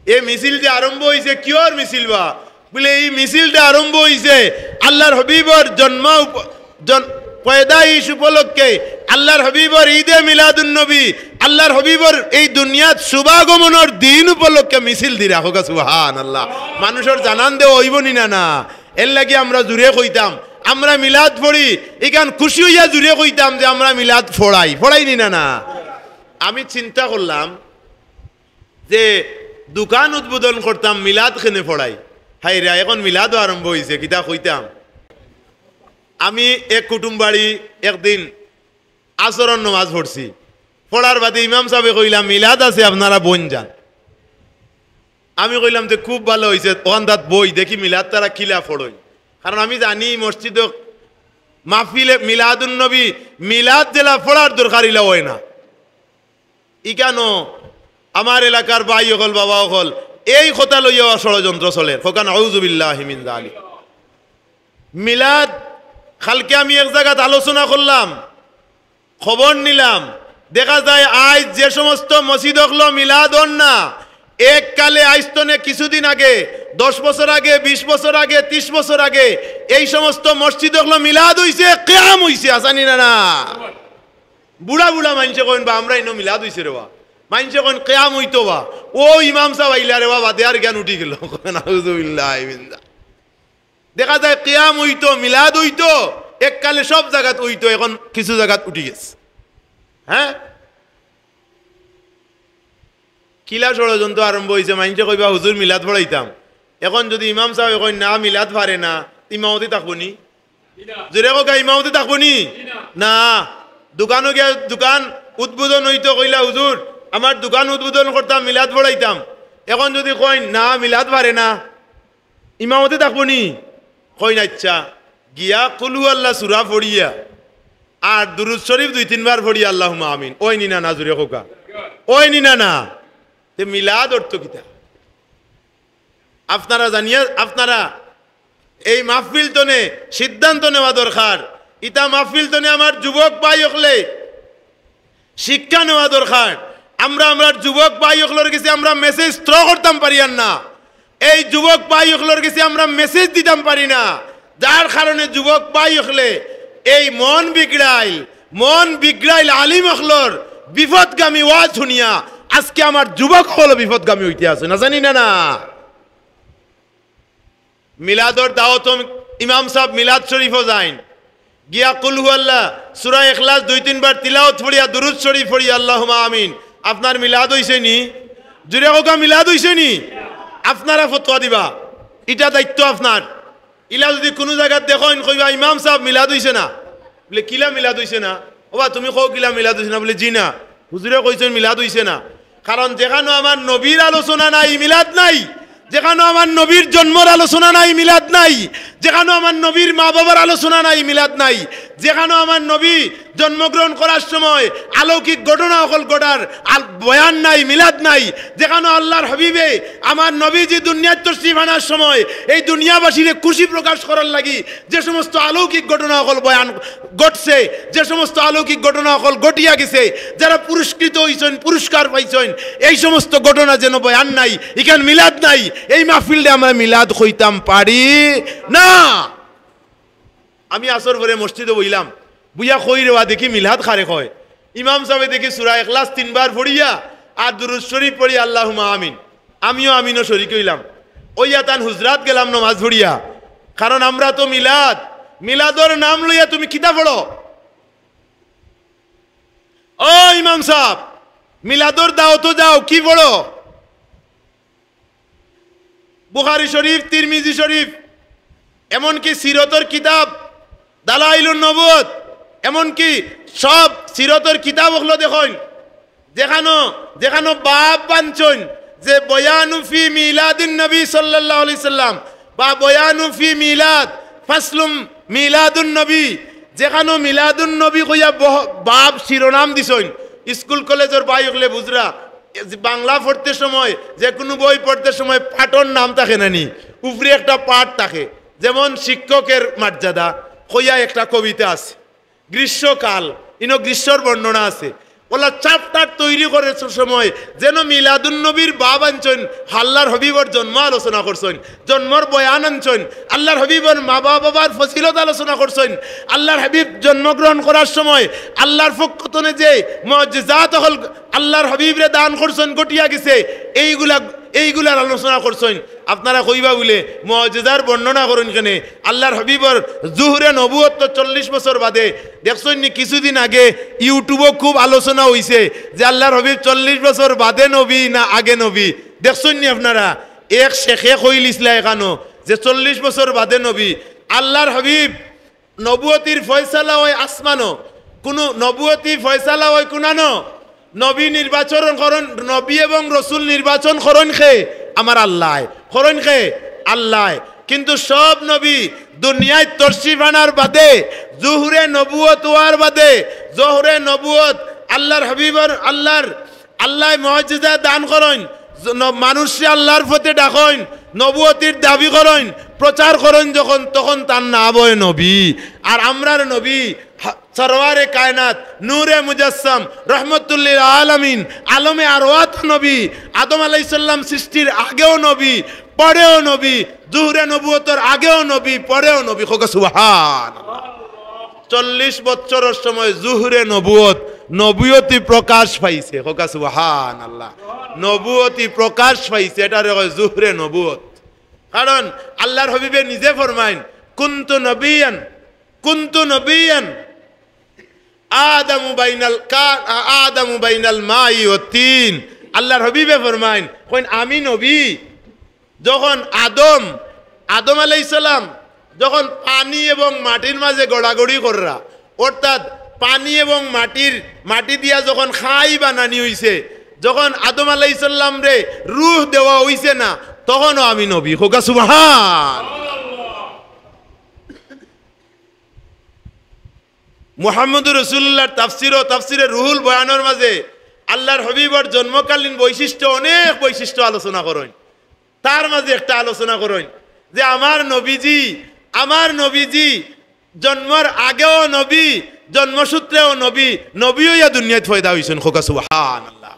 এ মিছিল যে আরম্ভ অইছে, কিয়র মিছিল বা? বলে, "এই মিছিলটা আরম্ভ অইছে আল্লাহর হাবিবর জন্ম উপ-, জন-, পয়দাইশ উপলক্ষে, আল্লাহর হাবিবর ঈদে মিলাদুন নবী, আল্লাহর হাবিবর এই দুনিয়াত শুভাগমনর দিন উপলক্ষে মিছিল দিরা।" কউক্কা সুবহানাল্লাহ। মানুষর জানান দেওয়া অইবো নি না, না? এর লাগি আমরা জুরে কইতাম, আমরা মিলাদ পড়ি, ইখান খুশি অইয়া জুরে কইতাম যে আমরা মিলাদ পড়াই, পড়াই নি না, না? আমি চিন্তা করলাম, যে দোকান উদ্বোধন করতাম, মিলাদ কেনে পড়াই। হায়রে, এখন মিলাদও আরম্ভ অইছে, কিতা কইতাম। আমি এক কুটুম বাড়ি একদিন আসরর নমাজ পড়ছি, পড়ার বাদে ইমাম সাবে কইলা, "মিলাদ আছে, আপনারা বইন যান।" আমি কইলাম, "তে খুব ভালা অইছে, অখান তাত বই, দেখি মিলাদ তারা কিলা পড়ইন।" কারণ আমি জানি মসজিদো মাহফিলে মিলাদুন নবী, মিলাদ যেলা পড়ার দরকার ইলা অয় না। ইখানো আমার এলাকার ভাই অকল, বাবা অকল, এই কথা লইয়াও ষড়যন্ত্র চলের। কউক্কা নাউজুবিল্লাহি মিন যালিক। মিলাদ, কালকে আমি এক জাগাত আলোচনা করলাম, খবর নিলাম, দেখা যায় আইজ যে সমস্ত মসজিদ অকলো মিলাদ অর না, এক কালে আইজ তনে কিছুদিন আগে, দশ বছর আগে, বিশ বছর আগে, ত্রিশ বছর আগে এই সমস্ত মসজিদ অকলো মিলাদ অইছে, কিয়াম অইছে, আছে নি না, না? বুড়া বুড়া মাইনষে কইন বা, "আমরা ইনো মিলাদ অইছে রে বা।" মাইনষে কইন, "কিয়াম অইতো বা।" অউ ইমাম সাব আইলা রে বা, বাদে আর জ্ঞান উঠি গেল। নাউজুবিল্লাহি মিন যালিক। দেখা যায় কিয়াম অইতো, মিলাদ অইতো, এককালে সব জাগাত অইতো, এখন কিছু জাগাত উঠি গেছে। হ্যাঁ, কিলা ষড়যন্ত্র আরম্ভ অইছে, মাইনষে কইবা, "হুজুর মিলাদ পড়াইতাম।" এখন যুদি ইমাম সাবে কইন, "না, মিলাদ পারে না", ইমামতি থাকবো নি? জোরে কউক্কা, ইমামতি থাকবো নি? না। দোকানো গিয়া দোকান উদ্বোধন অইতো, কইলা, "হুজুর, আমার দোকান উদ্বোধন করতাম, মিলাদ পড়াইতাম।" এখন যুদি কইন, "না, মিলাদ পারে না", ইমামতি থাকবো নি? কইন, "আইচ্ছা, গিয়া কুলহু আল্লাহ সূরা পড়িয়া আর দুরুদ শরীফ দুই তিনবার পড়িয়া আল্লাহুম্মা আমিন।" অয় নি না, না, জোরে কউক্কা। অয় নি না, না? তে মিলাদ অর্থ কিতা? আপনারা জানিয়া, আপনারা এই মাহফিল তনে সিদ্ধান্ত নেওয়া দরকার। ইতা মাহফিল তনে আমার যুবক ভাই অকলে শিক্ষা নেওয়া দরকার। আমরা, আমরার যুবক ভাই অকলর গেছে আমরা message throw করতাম পারিয়ার না। এই যুবক ভাই অকলর গেছে আমরা message দিতাম পারি না, যার কারণে যুবক ভাই অকলে এই মন বিগড়াইল, মন বিগড়াইল আলিম অকলর বিপদগামী ওয়াজ হুনিয়া আজকে আমার যুবক অকল বিপদগামী অইতে আছে, না জানি না, না? মিলাদর দাওয়াত ইমাম সাব মিলাদ শরীফো যাইন, গিয়া কুলহু আল্লাহ, সূরা ইখলাস দুই তিনবার তিলাওয়াত পড়িয়া, দুরুদ শরীফ পড়িয়া, আল্লাহুম্মা আমিন। আপনার মিলাদ অইছে নি? জুরে কউক্কা, মিলাদ অইছে নি? আপনারা ফতোয়া দিবা, ইটা দায়িত্ব আপনার। ইলা যুদি কুনু জাগাত দেখইন, কইবা, "ইমাম সাব, মিলাদ অইছে না।" বুলে, "কিলা মিলাদ অইছে না? ওবা, তুমি কও কিলা মিলাদ অইছে না?" বুলে, "জি না, হুজুরে কইছইন মিলাদ অইছে না।" কারণ যেখানো আমার নবীর আলোচনা নাই, মিলাদ নাই। যেখানো আমার নবীর জন্মর আলোচনা নাই, মিলাদ নাই। যেখানো আমার নবীর মা বাবার আলোচনা নাই, মিলাদ নাই। যেখানো আমার নবী জন্মগ্রহণ করার সময় অলৌকিক ঘটনা অকল ঘটার আল-, বয়ান নাই, মিলাদ নাই। যেখানো আল্লাহর হাবিবে, আমার নবীজি দুনিয়াত তশরিফ আনার সময় এই দুনিয়াবাসীরে খুশি প্রকাশ করার লাগি যে সমস্ত অলৌকিক ঘটনা অকল বয়ান ঘটছে, যে সমস্ত অলৌকিক ঘটনা অকল ঘটিয়া গেছে, যারা পুরস্কৃত অইছইন, পুরস্কার পাইছইন, এই সমস্ত ঘটনা যেন বয়ান নাই, ইখান মিলাদ নাই। এই মাহফিলরে আমরা মিলাদ কইতাম পারি না। আমি আসর পরে মসজিদো বইলাম, বইয়া কই রে বা, দেখি মিলাদ কারে কয়। ইমাম সাবে দেখি সূরা ইখলাস তিনবার পড়িয়া আর দুরূদ শরীফ পড়িয়া আল্লাহুম্মা আমিন। আমিও আমিনো শরিক অইলাম। অইয়া তান হুজরাত গেলাম নমাজ পড়িয়া। কারণ আমরা তো মিলাদ, মিলাদর নাম লইয়া তুমি কিতা পড়ো? ও ইমাম সাব, মিলাদর দাওতো যাও, কি পড়ো? বুখারী শরীফ, তিরমিজি শরীফ, এমনকি সিরতর কিতাব, দালাইলুন নবুয়ত, এমনকি সব সিরতর কিতাব অকলো দেখইন, যেখানো, যেখানো বাব বানছইন যে বয়ানু ফি মিলাদিন নবী সাল্লাল্লাহু আলাইহি সাল্লাম বা বয়ানু ফি মিলাদ, ফাসলুম মিলাদুন নবী, যেখানো মিলাদুন নবী কইয়া বহ-, বাব শিরোনাম দিছইন। স্কুল কলেজর ভাই অকলে বুঝরা, এ যে বাংলা পড়তে সময়, যে কুনু বই পড়তে সময় পাঠর নাম থাকে না নি, উপরে একটা পাঠ থাকে, যেমন শিক্ষকের মর্যাদা কইয়া একটা কবিতা আছে, গ্রীষ্মকাল, ইনো গ্রীষ্মর বর্ণনা আছে। ওলা chapter তৈরি করার সময় যেন মিলাদুন নবীর বাব আনছইন, আল্লাহর হাবিবর জন্ম আলোচনা করছইন, জন্মর বয়ান আনছইন, আল্লাহর হাবিবর মা বাবার ফজিলত আলোচনা করছইন, আল্লাহর হাবিব জন্মগ্রহণ করার সময় আল্লাহর পক্ষ তনে যে মুজিজাত অকল আল্লাহর হাবিবরে দান করছইন, ঘটিয়া গেছে, এইগুলা, এইগুলার আলোচনা করছইন। আপনারা কইবা বুলে, মুজিজার বর্ণনা করইন কেনে? আল্লাহর হাবিবর জুহরে নবুয়ত তো চল্লিশ বছর বাদে। দেখছইন নি, কিছুদিন আগে YouTube-ও খুব আলোচনা অইছে যে আল্লাহর হাবিব চল্লিশ বছর বাদে নবী না আগে নবী। দেখছইন নি আপনারা, এক শেখে কইলিছলা এখানো যে চল্লিশ বছর বাদে নবী। আল্লাহর হাবিব নবুয়তির ফয়সালা অয় আসমানো, কুনু নবুয়তি ফয়সালা অয় কুনানো? নবী নির্বাচন করইন, নবী এবং রসুল নির্বাচন করইন কে? আমার আল্লায়। করইন কে? আল্লায়। কিন্তু সব নবী দুনিয়াত তশরিফ আনার বাদে, জুহরে নবুয়ত অওয়ার বাদে, জোহরে নবুয়ত আল্লাহর হাবিবর, আল্লাহর আল্লায় মুজিজা দান করইন, জ-, ন-, মানুষরে আল্লাহর পথে ডাকইন, নবুয়তির দাবি করইন, প্রচার করইন যখন, তখন তার নাম অয় নবী। আর আমরার নবী, হা-, সরওয়ারে কায়নাত, নূরে মুজাসসাম, রহমতুল্লিল আলামিন, আলমে আরওয়াত নবী, আদম আলাইহিস সালাম সৃষ্টির আগেও নবী, পরেও নবী, জুহরে নবুয়তর আগেও নবী, পরেও নবী। কউক্কা সুবহানাল্লাহ। চল্লিশ বছরর সময় জুহরে নবুয়ত, নবুয়তি প্রকাশ পাইছে। কউক্কা সুবহানাল্লাহ। নবুয়তি প্রকাশ পাইছে, এটারে কয় জুহরে নবুয়ত। কারণ আল্লাহর হাবিবে নিজে ফরমাইন, "কুনতু নবিয়ান, কুনতু নবিয়ান, আদামু বাইনাল কা-, আদামু বাইনাল মাই ওয়াত তিন।" আল্লাহর হাবিবে ফরমাইন, কইন, "আমি নবী।" যখন আদম, আদম আলাইহিস সালাম যখন পানি এবং মাটির মাঝে গড়াগড়ি কররা, অর্থাৎ পানি এবং মাটির, মাটি দিয়া যখন খাই বানানি অইছে, যখন আদম আলাইহিস সালামরে রুহ দেওয়া অইছে না, তখনও আমি নবী। কউক্কা সুবহান। মুহাম্মদুর রাসূলুল্লাহর তাফসিরও, তাফসিরে রুহুল বয়ানর মাঝে আল্লাহর হাবিবর জন্মকালীন বৈশিষ্ট্য, অনেক বৈশিষ্ট্য আলোচনা করইন। তার মাঝে একটা আলোচনা করইন যে আমার নবীজি, আমার নবীজি জন্মর আগেও নবী, জন্মসূত্রেও নবী, নবী অইয়া দুনিয়াত পয়দা অইছইন। কউক্কা সুবহানাল্লাহ।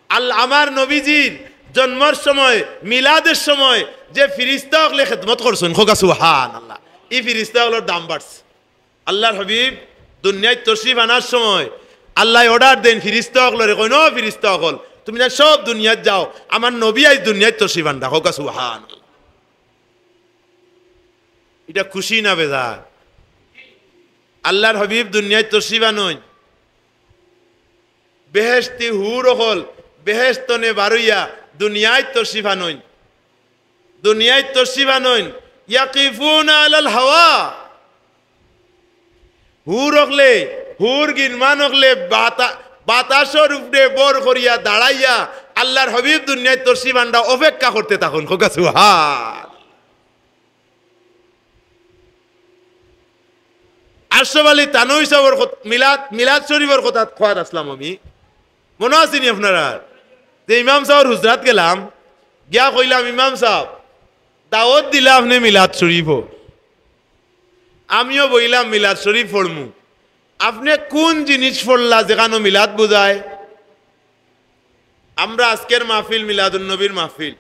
আল-, আমার নবীজির জন্মর সময়, মিলাদের সময় যে ফিরিস্তা অকলে খেদমত করছইন, কউক্কা সুবহানাল্লাহ। ই ফিরিস্তা অকলর দাম বাড়ছে। আল্লাহর হাবিব দুনিয়াত তশরিফ আনার সময় আল্লায় order দেইন ফিরিস্তা অকলরে, কইন, "ও ফিরিস্তা অকল, তুমি না সব দুনিয়াত যাও, আমার নবী আইজ দুনিয়াত তশরিফ আনরা।" কউক্কা সুবহানাল্লাহ। ইটা খুশি না বেজার? আল্লাহর হাবিব দুনিয়াত তশরিফ আনইন, বেহেশতি হুর অকল বেহেশত তনে বারইয়া দুনিয়াত তশরিফ আনইন, দুনিয়াত তশরিফ আনইন, ইয়াকিফুনা আলাল হাওয়া। হুর অকলে, হুর গিনমান অকলে বাতা-, বাতাসর উপরে ভর করিয়া দাঁড়াইয়া আল্লাহর হাবিব দুনিয়াত তশরিফ আনরা অপেক্ষা করতে থাকইন। কউক্কা সুবহান। আশরাফ আলী থানভী সাবর কত-, মিলাদ, মিলাদ শরীফর কথা কওয়াত আছলাম আমি। মনো আছে নি আপনারার? যে ইমাম সাবর হুজরাত গেলাম, গিয়া কইলাম, "ইমাম সাব, দাওয়াত দিলা আপনে মিলাদ শরীফো, আমিও বইলাম মিলাদ শরীফ পড়মু, আপনে কুন জিনিস পড়লা যেখানো মিলাদ বুঝায়?" আমরা আজকের মাহফিল মিলাদুন নবীর মাহফিল।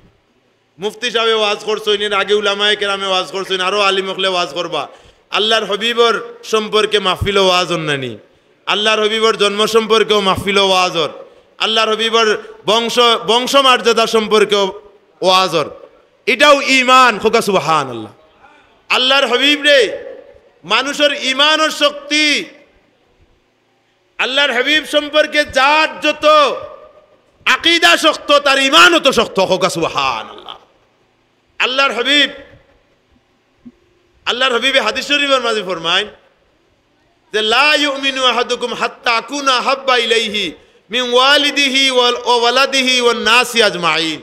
মুফতি সাবে ওয়াজ করছইন, এর আগে উলামায়ে কেরামে ওয়াজ করছইন, আরো আলিম অকলে ওয়াজ করবা। আল্লাহর হাবিবর সম্পর্কে মাহফিলো ওয়াজ অর না নি? আল্লাহর হাবিবর জন্ম সম্পর্কেও মাহফিলো ওয়াজ অর। আল্লাহর হাবিবর বংশ, বংশমর্যাদা সম্পর্কেও ওয়াজ অর। ইটাও ঈমান, কউক্কা সুবহানাল্লাহ। আল্লাহর হাবিবরে, মানুষর ঈমানর শক্তি, আল্লাহর হাবিব সম্পর্কে যার যত আকীদা শক্ত, তার ঈমানও তো শক্ত। কউক্কা সুবহানাল্লাহ। আল্লাহর হাবিব, আল্লাহর হাবিবে হাদিস শরীফর মাঝে ফরমাইন যে, "লা ইউমিনু আহাদুকুম হাত্তা আকুনা আহাব্বা ইলাইহি মিন ওয়ালিদিহি ওয়াল, ওয়া ওয়ালাদিহি ওয়ান নাসি আজমাইন।"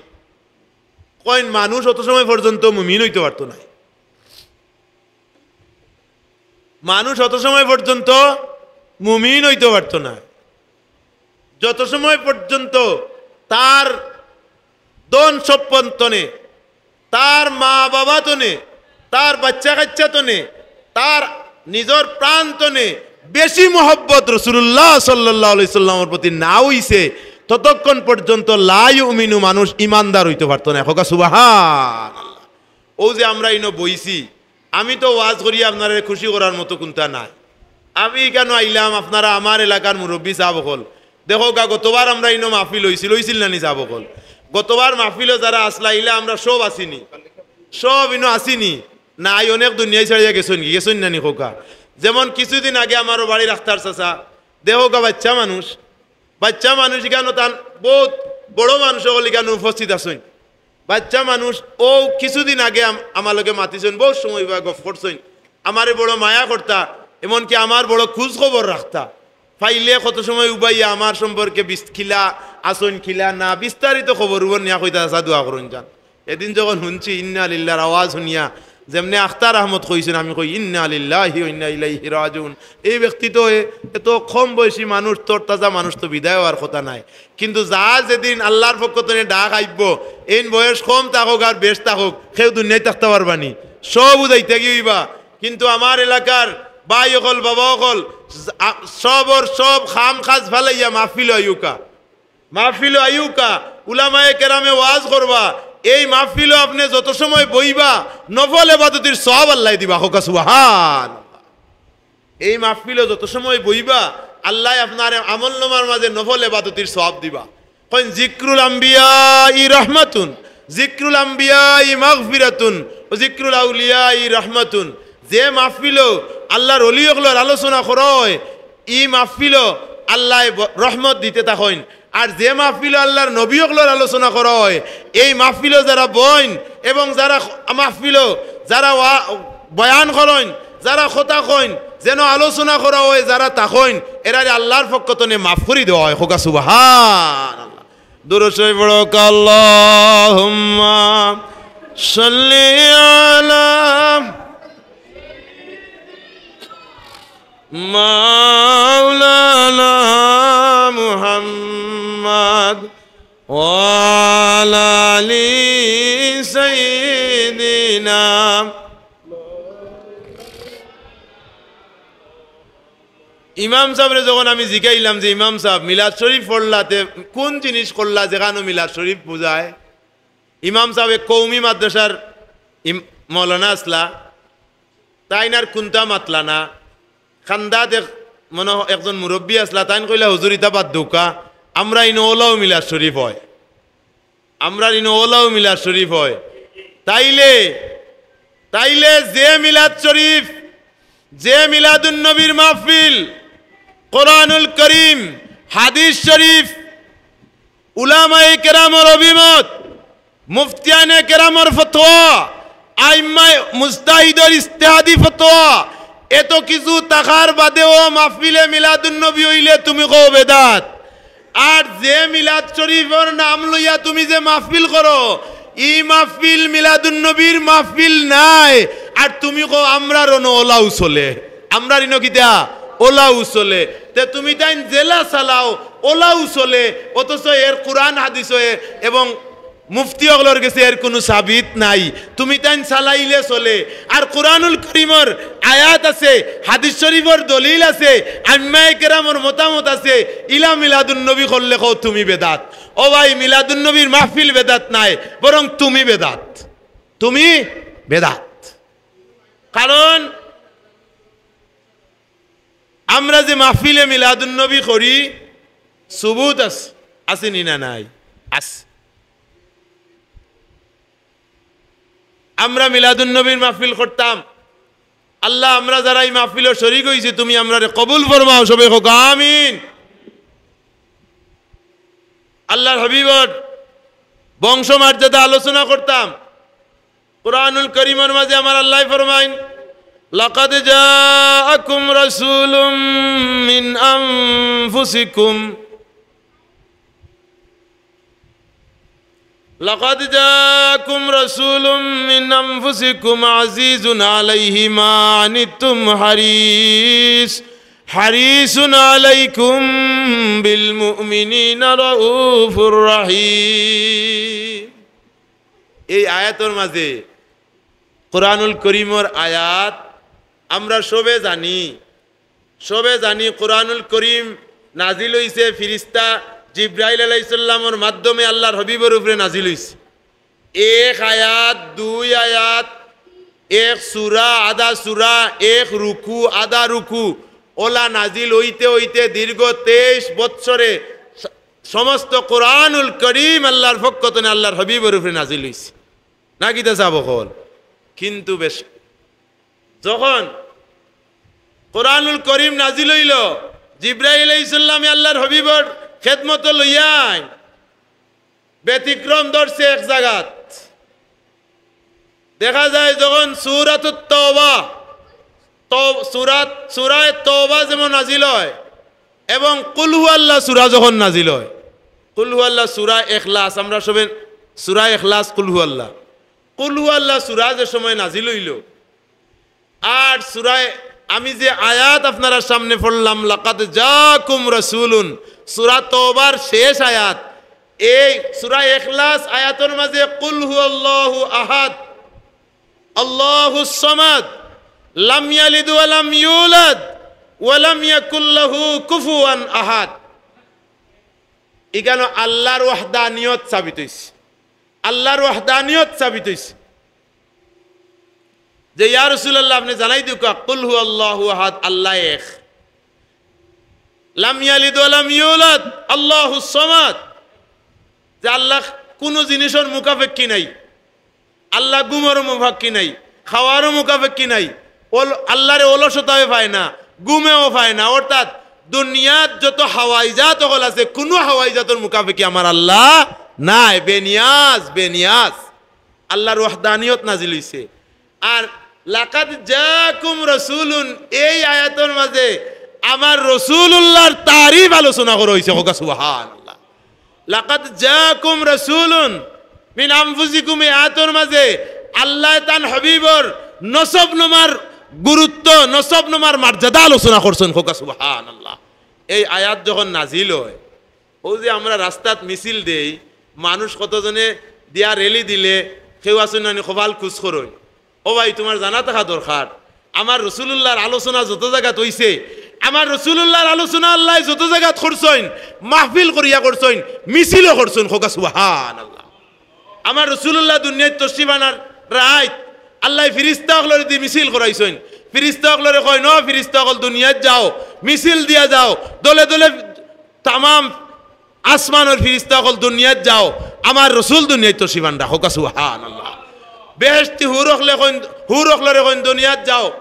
কইন, মানুষ অত সময় পর্যন্ত মুমিন অইতো পারতো নায়। মানুষ অত সময় পর্যন্ত মুমিন অইতো পারতো নায়, যত সময় পর্যন্ত তার ধন সম্পদ তনে, তার মা বাবা তনে, তার বাচ্চা কাচ্চা তনে, তার নিজর প্রাণ তনে বেশি মহব্বত রাসূলুল্লাহ সাল্লাল্লাহু আলাইহি সাল্লামর প্রতি না অইছে, ততক্ষণ পর্যন্ত লা ইউমিনু, মানুষ ইমানদার অইতো পারতো নায়। কউক্কা সুবহানাল্লাহ। অউ যে আমরা ইনো বইছি, আমি তো ওয়াজ করি আপনারে খুশি করার মতো কুন্তা নায়। আমি ইকানো আইলাম, আপনারা আমার এলাকার মুরব্বি সাব অকল। দেখউক্কা, গতবার আমরা ইনো মাহফিল অইছিল, অইছিল না নি সাব অকল? গতবার মাহফিলো যারা আছলা, ইলা আমরা সব আছি নি? সব ইনো আছি নি? নাই, অনেক দুনিয়াই ছাড়িয়া গেছইন গি, গেছইন না নি কউক্কা? যেমন কিছুদিন আগে আমার বাড়ির আখতার চাচা, দেখউক্কা, বাচ্চা মানুষ, বাচ্চা মানুষ ইকানো তান বউত বড় মানুষ অকল ইকানো উপস্থিত আছইন। বাচ্চা মানুষ অউ কিছুদিন আগে আম-, আমার লগে মাতিছইন, বউত সময় বা গফ করছইন, আমারে বড় মায়া করতা, এমনকি আমার বড় খুজ খবর রাখতা। পাইলে কত সময় উবাইয়া আমার সম্পর্কে বিস-, কিলা আছইন, কিলা না, বিস্তারিত খবর উবর নিয়া কইতা, "চাচা, দোয়া করইন যান।" এদিন যখন হুনছি ইন্না লিল্লাহর আওয়াজ হুনিয়া, যেমনে আখতার আহমদ কইছইন, আমি কই, "ইন্না লিল্লাহি ওয়া ইন্না ইলাইহি রাজিউন।" এই ব্যক্তি তো এ-, এত কম বয়সী মানুষ, তরতাজা মানুষ তো বিদায় অওয়ার কথা নায়। কিন্তু যা যেদিন আল্লাহর পক্ষ তনে ডাক আইবো, এইন বয়স কম থাকউক আর বেশ থাকউক, কেউ দুনিয়াত থাকতা পারবা নি, সবউ যাইতা গি অইবা। কিন্তু আমার এলাকার ভাই অকল, বাবা অকল, আ-, সবর সব কাম কাজ ফালাইয়া মাহফিলো আইউক্কা। মাহফিলো আইউক্কা, উলামায়ে কেরামে ওয়াজ করবা। এই মাহফিলো আপনে যত সময় বইবা, নফল এবাদতির সওয়াব আল্লায় দিবা। কউক্কা সুবহান। এই মাহফিলো যত সময় বইবা, আল্লায় আপনার আমলনামার মাঝে নফল এবাদতির সওয়াব দিবা। কইন, "যিকরুল আম্বিয়াই রাহমাতুন, যিকরুল আম্বিয়াই মাগফিরাতুন, ওয়া যিকরুল আউলিয়াই রাহমাতুন।" যে মাহফিলো আল্লাহর ওলি অকলর আলোচনা করা অয়, ই মাহফিলো আল্লায় ব-, রহমত দিতে থাকইন। আর যে মাহফিলো আল্লাহর নবী অকলর আলোচনা করা অয়, এই মাহফিলো যারা বইন এবং যারা খ-, মাহফিলো যারা ওয়া-, বয়ান করইন, যারা কথা কইন, যেন আলোচনা করা অয়, যারা থাকইন, এরারে আল্লাহর পক্ষ তনে মাফ করি দেওয়া অয়। কউক্কা সুবহানাল্লাহ। দুরূদ শরীফ পড়উক্কা, আল্লাহুম্মা সাল্লি আলা মাওলানা মুহাম্মদ ওয়া আলা আলি সাইয়্যিদিনা। ইমাম সাবরে যখন আমি জিকাইলাম যে, "ইমাম সাব, মিলাদ শরীফ পড়লা, তে কুন জিনিস করলা যেখানো মিলাদ শরীফ বুঝায়?" ইমাম সাব এক কওমি মাদ্রাসার ইম-, মৌলানা আছলা, তাইন আর কুন্তা মাতলা না। খান্দাত এক, মনো অয় একজন মুরব্বি আছলা, তাইন কইলা, "হুজুর, ইতা বাদ দেউক্কা, আমরার ইনো অলাউ মিলাদ শরীফ অয়, আমরার ইনো অলাউ মিলাদ শরীফ অয়।" তাইলে, তাইলে যে মিলাদ শরীফ, যে মিলাদুন নবীর মাহফিল, কোরআনুল করিম, হাদিস শরীফ, উলামায়ে কেরামর অভিমত, মুফতিয়ানে কেরামর ফতোয়া, আইম্মায়ে মুজতাহিদর ইজতেহাদি ফতোয়া, এত কিছু থাকার বাদেও মাহফিলে মিলাদুন্নবী অইলে তুমি কও বেদাত। আর যে মিলাদ শরীফর নাম লইয়া তুমি যে মাহফিল করো, ই মাহফিল মিলাদুন্নবীর মাহফিল নায়। আর তুমি কও আমরার অনো অলাউ চলে, আমরার ইনো কিতা অলাউ চলে। তে তুমি তাইন যেলা চালাও অলাউ চলে, অথচ এর কোরআন হাদিসে এবং মুফতি অকলর গেছে এর কুনু সাবিত নাই। তুমি তাইন চালাইলে চলে। আর কোরআনুল করিমর আয়াত আছে, হাদিস শরীফর দলিল আছে, আইম্মায়ে কেরামর মতামত আছে, ইলা মিলাদুন্নবী করলে কও তুমি বেদাত। ও ভাই, মিলাদুন্নবীর মাহফিল বেদাত নায়, বরং তুমি বেদাত, তুমি বেদাত। কারণ আমরা যে মাহফিলে মিলাদুন্নবী করি, সুবুত আছে, আছে নি না নাই? আছে। আমরা মিলাদুন্নবীর মাহফিল করতাম। আল্লাহ, আমরা যারা ই মাহফিলো শরিক অইছি, তুমি আমরারে কবুল ফরমাও, সবে কউক্কা আমিন। আল্লাহর হাবিবর বংশ মর্যাদা আলোচনা করতাম। কোরআনুল করিমর মাঝে আমার আল্লাহ ফরমাইন, "লাকাদ জাআকুম রাসূলুম মিন আনফুসিকুম।" "লাকাদ জাআকুম রাসূলুম মিন আনফুসিকুম আযীযুন আলাইহি মা আনিতুম হারিস, হারিসুন আলাইকুম বিল মুমিনিনা রাউফুর রাহিম।" এই আয়াতর মাঝে কোরআনুল করিমর আয়াত আমরা সবে জানি, সবে জানি কোরআনুল করিম নাজিল অইছে ফিরিস্তা জিব্রাইল আলাইহিস সালামর মাধ্যমে আল্লাহর হাবিবর উপরে নাজিল অইছে। এক আয়াত, দুই আয়াত, এক সূরা, আধা সূরা, এক রুকু, আধা রুকু, অলা নাজিল অইতে অইতে দীর্ঘ তেইশ বৎসরে স-, সমস্ত কোরআনুল করিম আল্লাহর পক্ষ তনে আল্লাহর হাবিবর উপরে নাজিল অইছে। না কিতা সাব অকল? কিন্তু বেশ, যখন কোরআনুল করিম নাজিল অইলো, জিব্রাইল আলাইহিস সালামে আল্লাহর হাবিবর খেদমতো লইয়া আইন, ব্যতিক্রম ধরছে এক জাগাত। দেখা যায় যখন সূরাতুত তওবা, তও-, সূরাত, সূরায়ে তওবা যেমন নাজিল অয় এবং কুল হু আল্লাহ সূরা যখন নাজিল অয়, কুল হু আল্লাহ, সূরা ইখলাস, আমরা সবে সূরা ইখলাস, কুল হু আল্লাহ, কুল হু আল্লাহ সূরা যে সময় নাজিল অইলো, আর সূরায়ে, আমি যে আয়াত আপনারার সামনে পড়লাম, "লাকাদ জাআকুম রাসূলুন", সূরা তওবার শেষ আয়াত। এই সূরা ইখলাস আয়াতর মাঝে "কুল হুয়াল্লাহু আহাদ, আল্লাহুস সামাদ, লাম ইয়ালিদ ওয়া লাম ইউলাদ, ওয়া লাম ইয়াকুল লাহু কুফুয়ান আহাদ।" ইখানো আল্লাহর ওয়াহদানিয়ত সাবিত অইছে, আল্লাহর ওয়াহদানিয়ত সাবিত অইছে। যে, "ইয়া রাসূলুল্লাহ, আপনে জানাই দেউক্কা, কুল হুয়াল্লাহু আহাদ, আল্লাহ এক। লাম ইয়ালিদ ওয়া লাম ইউলাদ, আল্লাহুস সামাদ।" যে আল্লাহ কুনু জিনিসর মুখাপেক্ষী নাই, আল্লাহ ঘুমরও মুখাপেক্ষী নাই, খাওয়ারও মুখাপেক্ষী নাই, অল-, আল্লাহরে অলসতায়ও পায় না, ঘুমেও পায় না। অর্থাৎ দুনিয়াত যত হাওয়াইজাত অকল আছে, কুনু হাওয়াইজাতর মুখাপেক্ষী আমার আল্লাহ নাই, বেনিয়াজ, বেনিয়াজ। আল্লাহর ওয়াহদানিয়ত নাজিল অইছে। আর লাকাদ জাআকুম রাসূলুন, এই আয়াতর মাঝে আমার রাসূলুল্লাহর তারিফ আলোচনা করা অইছে। কউক্কা সুবহানাল্লাহ। লাকাদ জাআকুম রাসূলুন মিন আনফুসিকুম, এই আয়াতর মাঝে আল্লাহ তান হাবিবর নসব নমার গুরুত্ব, নসব নমার মর্যাদা আলোচনা করছইন। কউক্কা সুবহানাল্লাহ। এই আয়াত যখন নাজিল অয়, অউ যে আমরা রাস্তাত মিছিল দেই, মানুষ কতজনে দিয়া র‍্যালি দিলে, কেউ আছইন নানি কপাল কুচ করইন। ও ভাই, তুমার জানা থাকা দরকার, আমার রাসূলুল্লাহর আলোচনা যত জাগাত অইছে, আমার রাসূলুল্লাহর আলোচনা আল্লায় যত জাগাত করছইন, মাহফিল করিয়া করছইন, মিছিলও করছইন। কউক্কা সুবহানাল্লাহ। আমার রাসূলুল্লাহ দুনিয়াত তশরিফ আনার রাইত আল্লায় ফিরিস্তা অকলরে দি মিছিল করাইছইন। ফিরিস্তা অকলরে কইন, "ও ফিরিস্তা অকল, দুনিয়াত যাও, মিছিল দিয়া যাও, দলে দলে তামাম আসমানর ফিরিস্তা অকল দুনিয়াত যাও, আমার রাসূল দুনিয়াত তশরিফ আনরা।" কউক্কা সুবহানাল্লাহ। বেহেশতি হুর অকলে কইন, হুর অকলরে কইন, "দুনিয়াত যাও,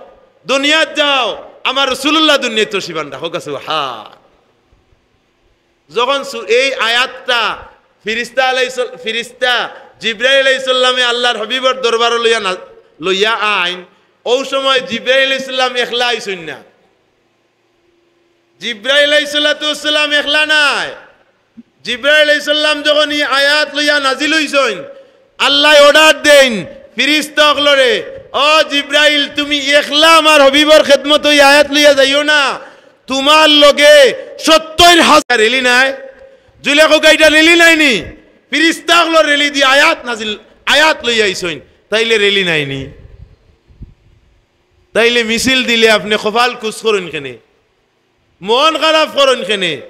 দুনিয়াত যাও, আমার রাসূলুল্লাহ দুনিয়াত তশরিফ আনরা।" কউক্কা সুবহান। যখন সু-, এই আয়াতটা ফিরিস্তা আলাইহিস-, ফিরিস্তা জিব্রাইল আলাইহিস সালামে আল্লাহর হাবিবর দরবারো লইয়া না, লইয়া আইন, অউ সময় জিব্রাইল আলাইহিস সালাম একলা আইছইন না। জিব্রাইল আলাইহিস সালাতু ওয়াস সালাম একলা নায়। জিব্রাইল আলাইহিস সালাম যখন ই আয়াত লইয়া নাজিল অইছইন, আল্লায় order দেইন ফিরিস্তা অকলরে, "ও জিব্রাইল, তুমি একলা আমার হাবিবর খেদমতো ই আয়াত লইয়া যাইও না, তুমার লগে সত্তইর হাজার।" রেলি নায়? জুলে কউক্কা, ইটা রেলি নায় নি? ফিরিস্তা অকলর রেলি দি আয়াত নাজিল, আয়াত লইয়া আইছইন, তাইলে রেলি নায় নি? তাইলে মিছিল দিলে আপনে কপাল কুচ করইন কেনে? মন খারাপ করইন কেনে?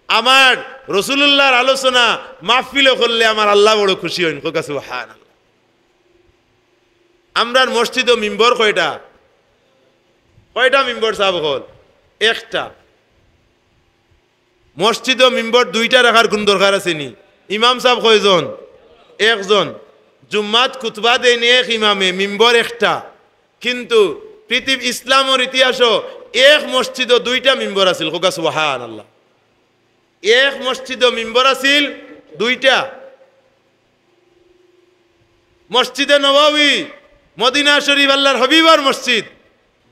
আমার রসুলুল্লাহর আলোচনা মাহফিলো করলে আমার আল্লাহ বড় খুশি অইন। কউক্কা সুবহানাল্লাহ। আমরার মসজিদো মিম্বর কয়টা? কয়টা মিম্বর সাব অকল? একটা। মসজিদো মিম্বর দুইটা রাখার কুন দরকার আছে নি? ইমাম সাব কয়জন? একজন। জুম্মাত খুতবা দেইন এক ইমামে, মিম্বর একটা। কিন্তু পৃথিবী ইসলামর ইতিহাসো এক মসজিদো দুইটা মিম্বর আছিল। কউক্কা সুবহানাল্লাহ। এক মসজিদো মিম্বর আছিল দুইটা। মসজিদে নববী, মদিনা শরীফ, আল্লাহর হাবিবর মসজিদ।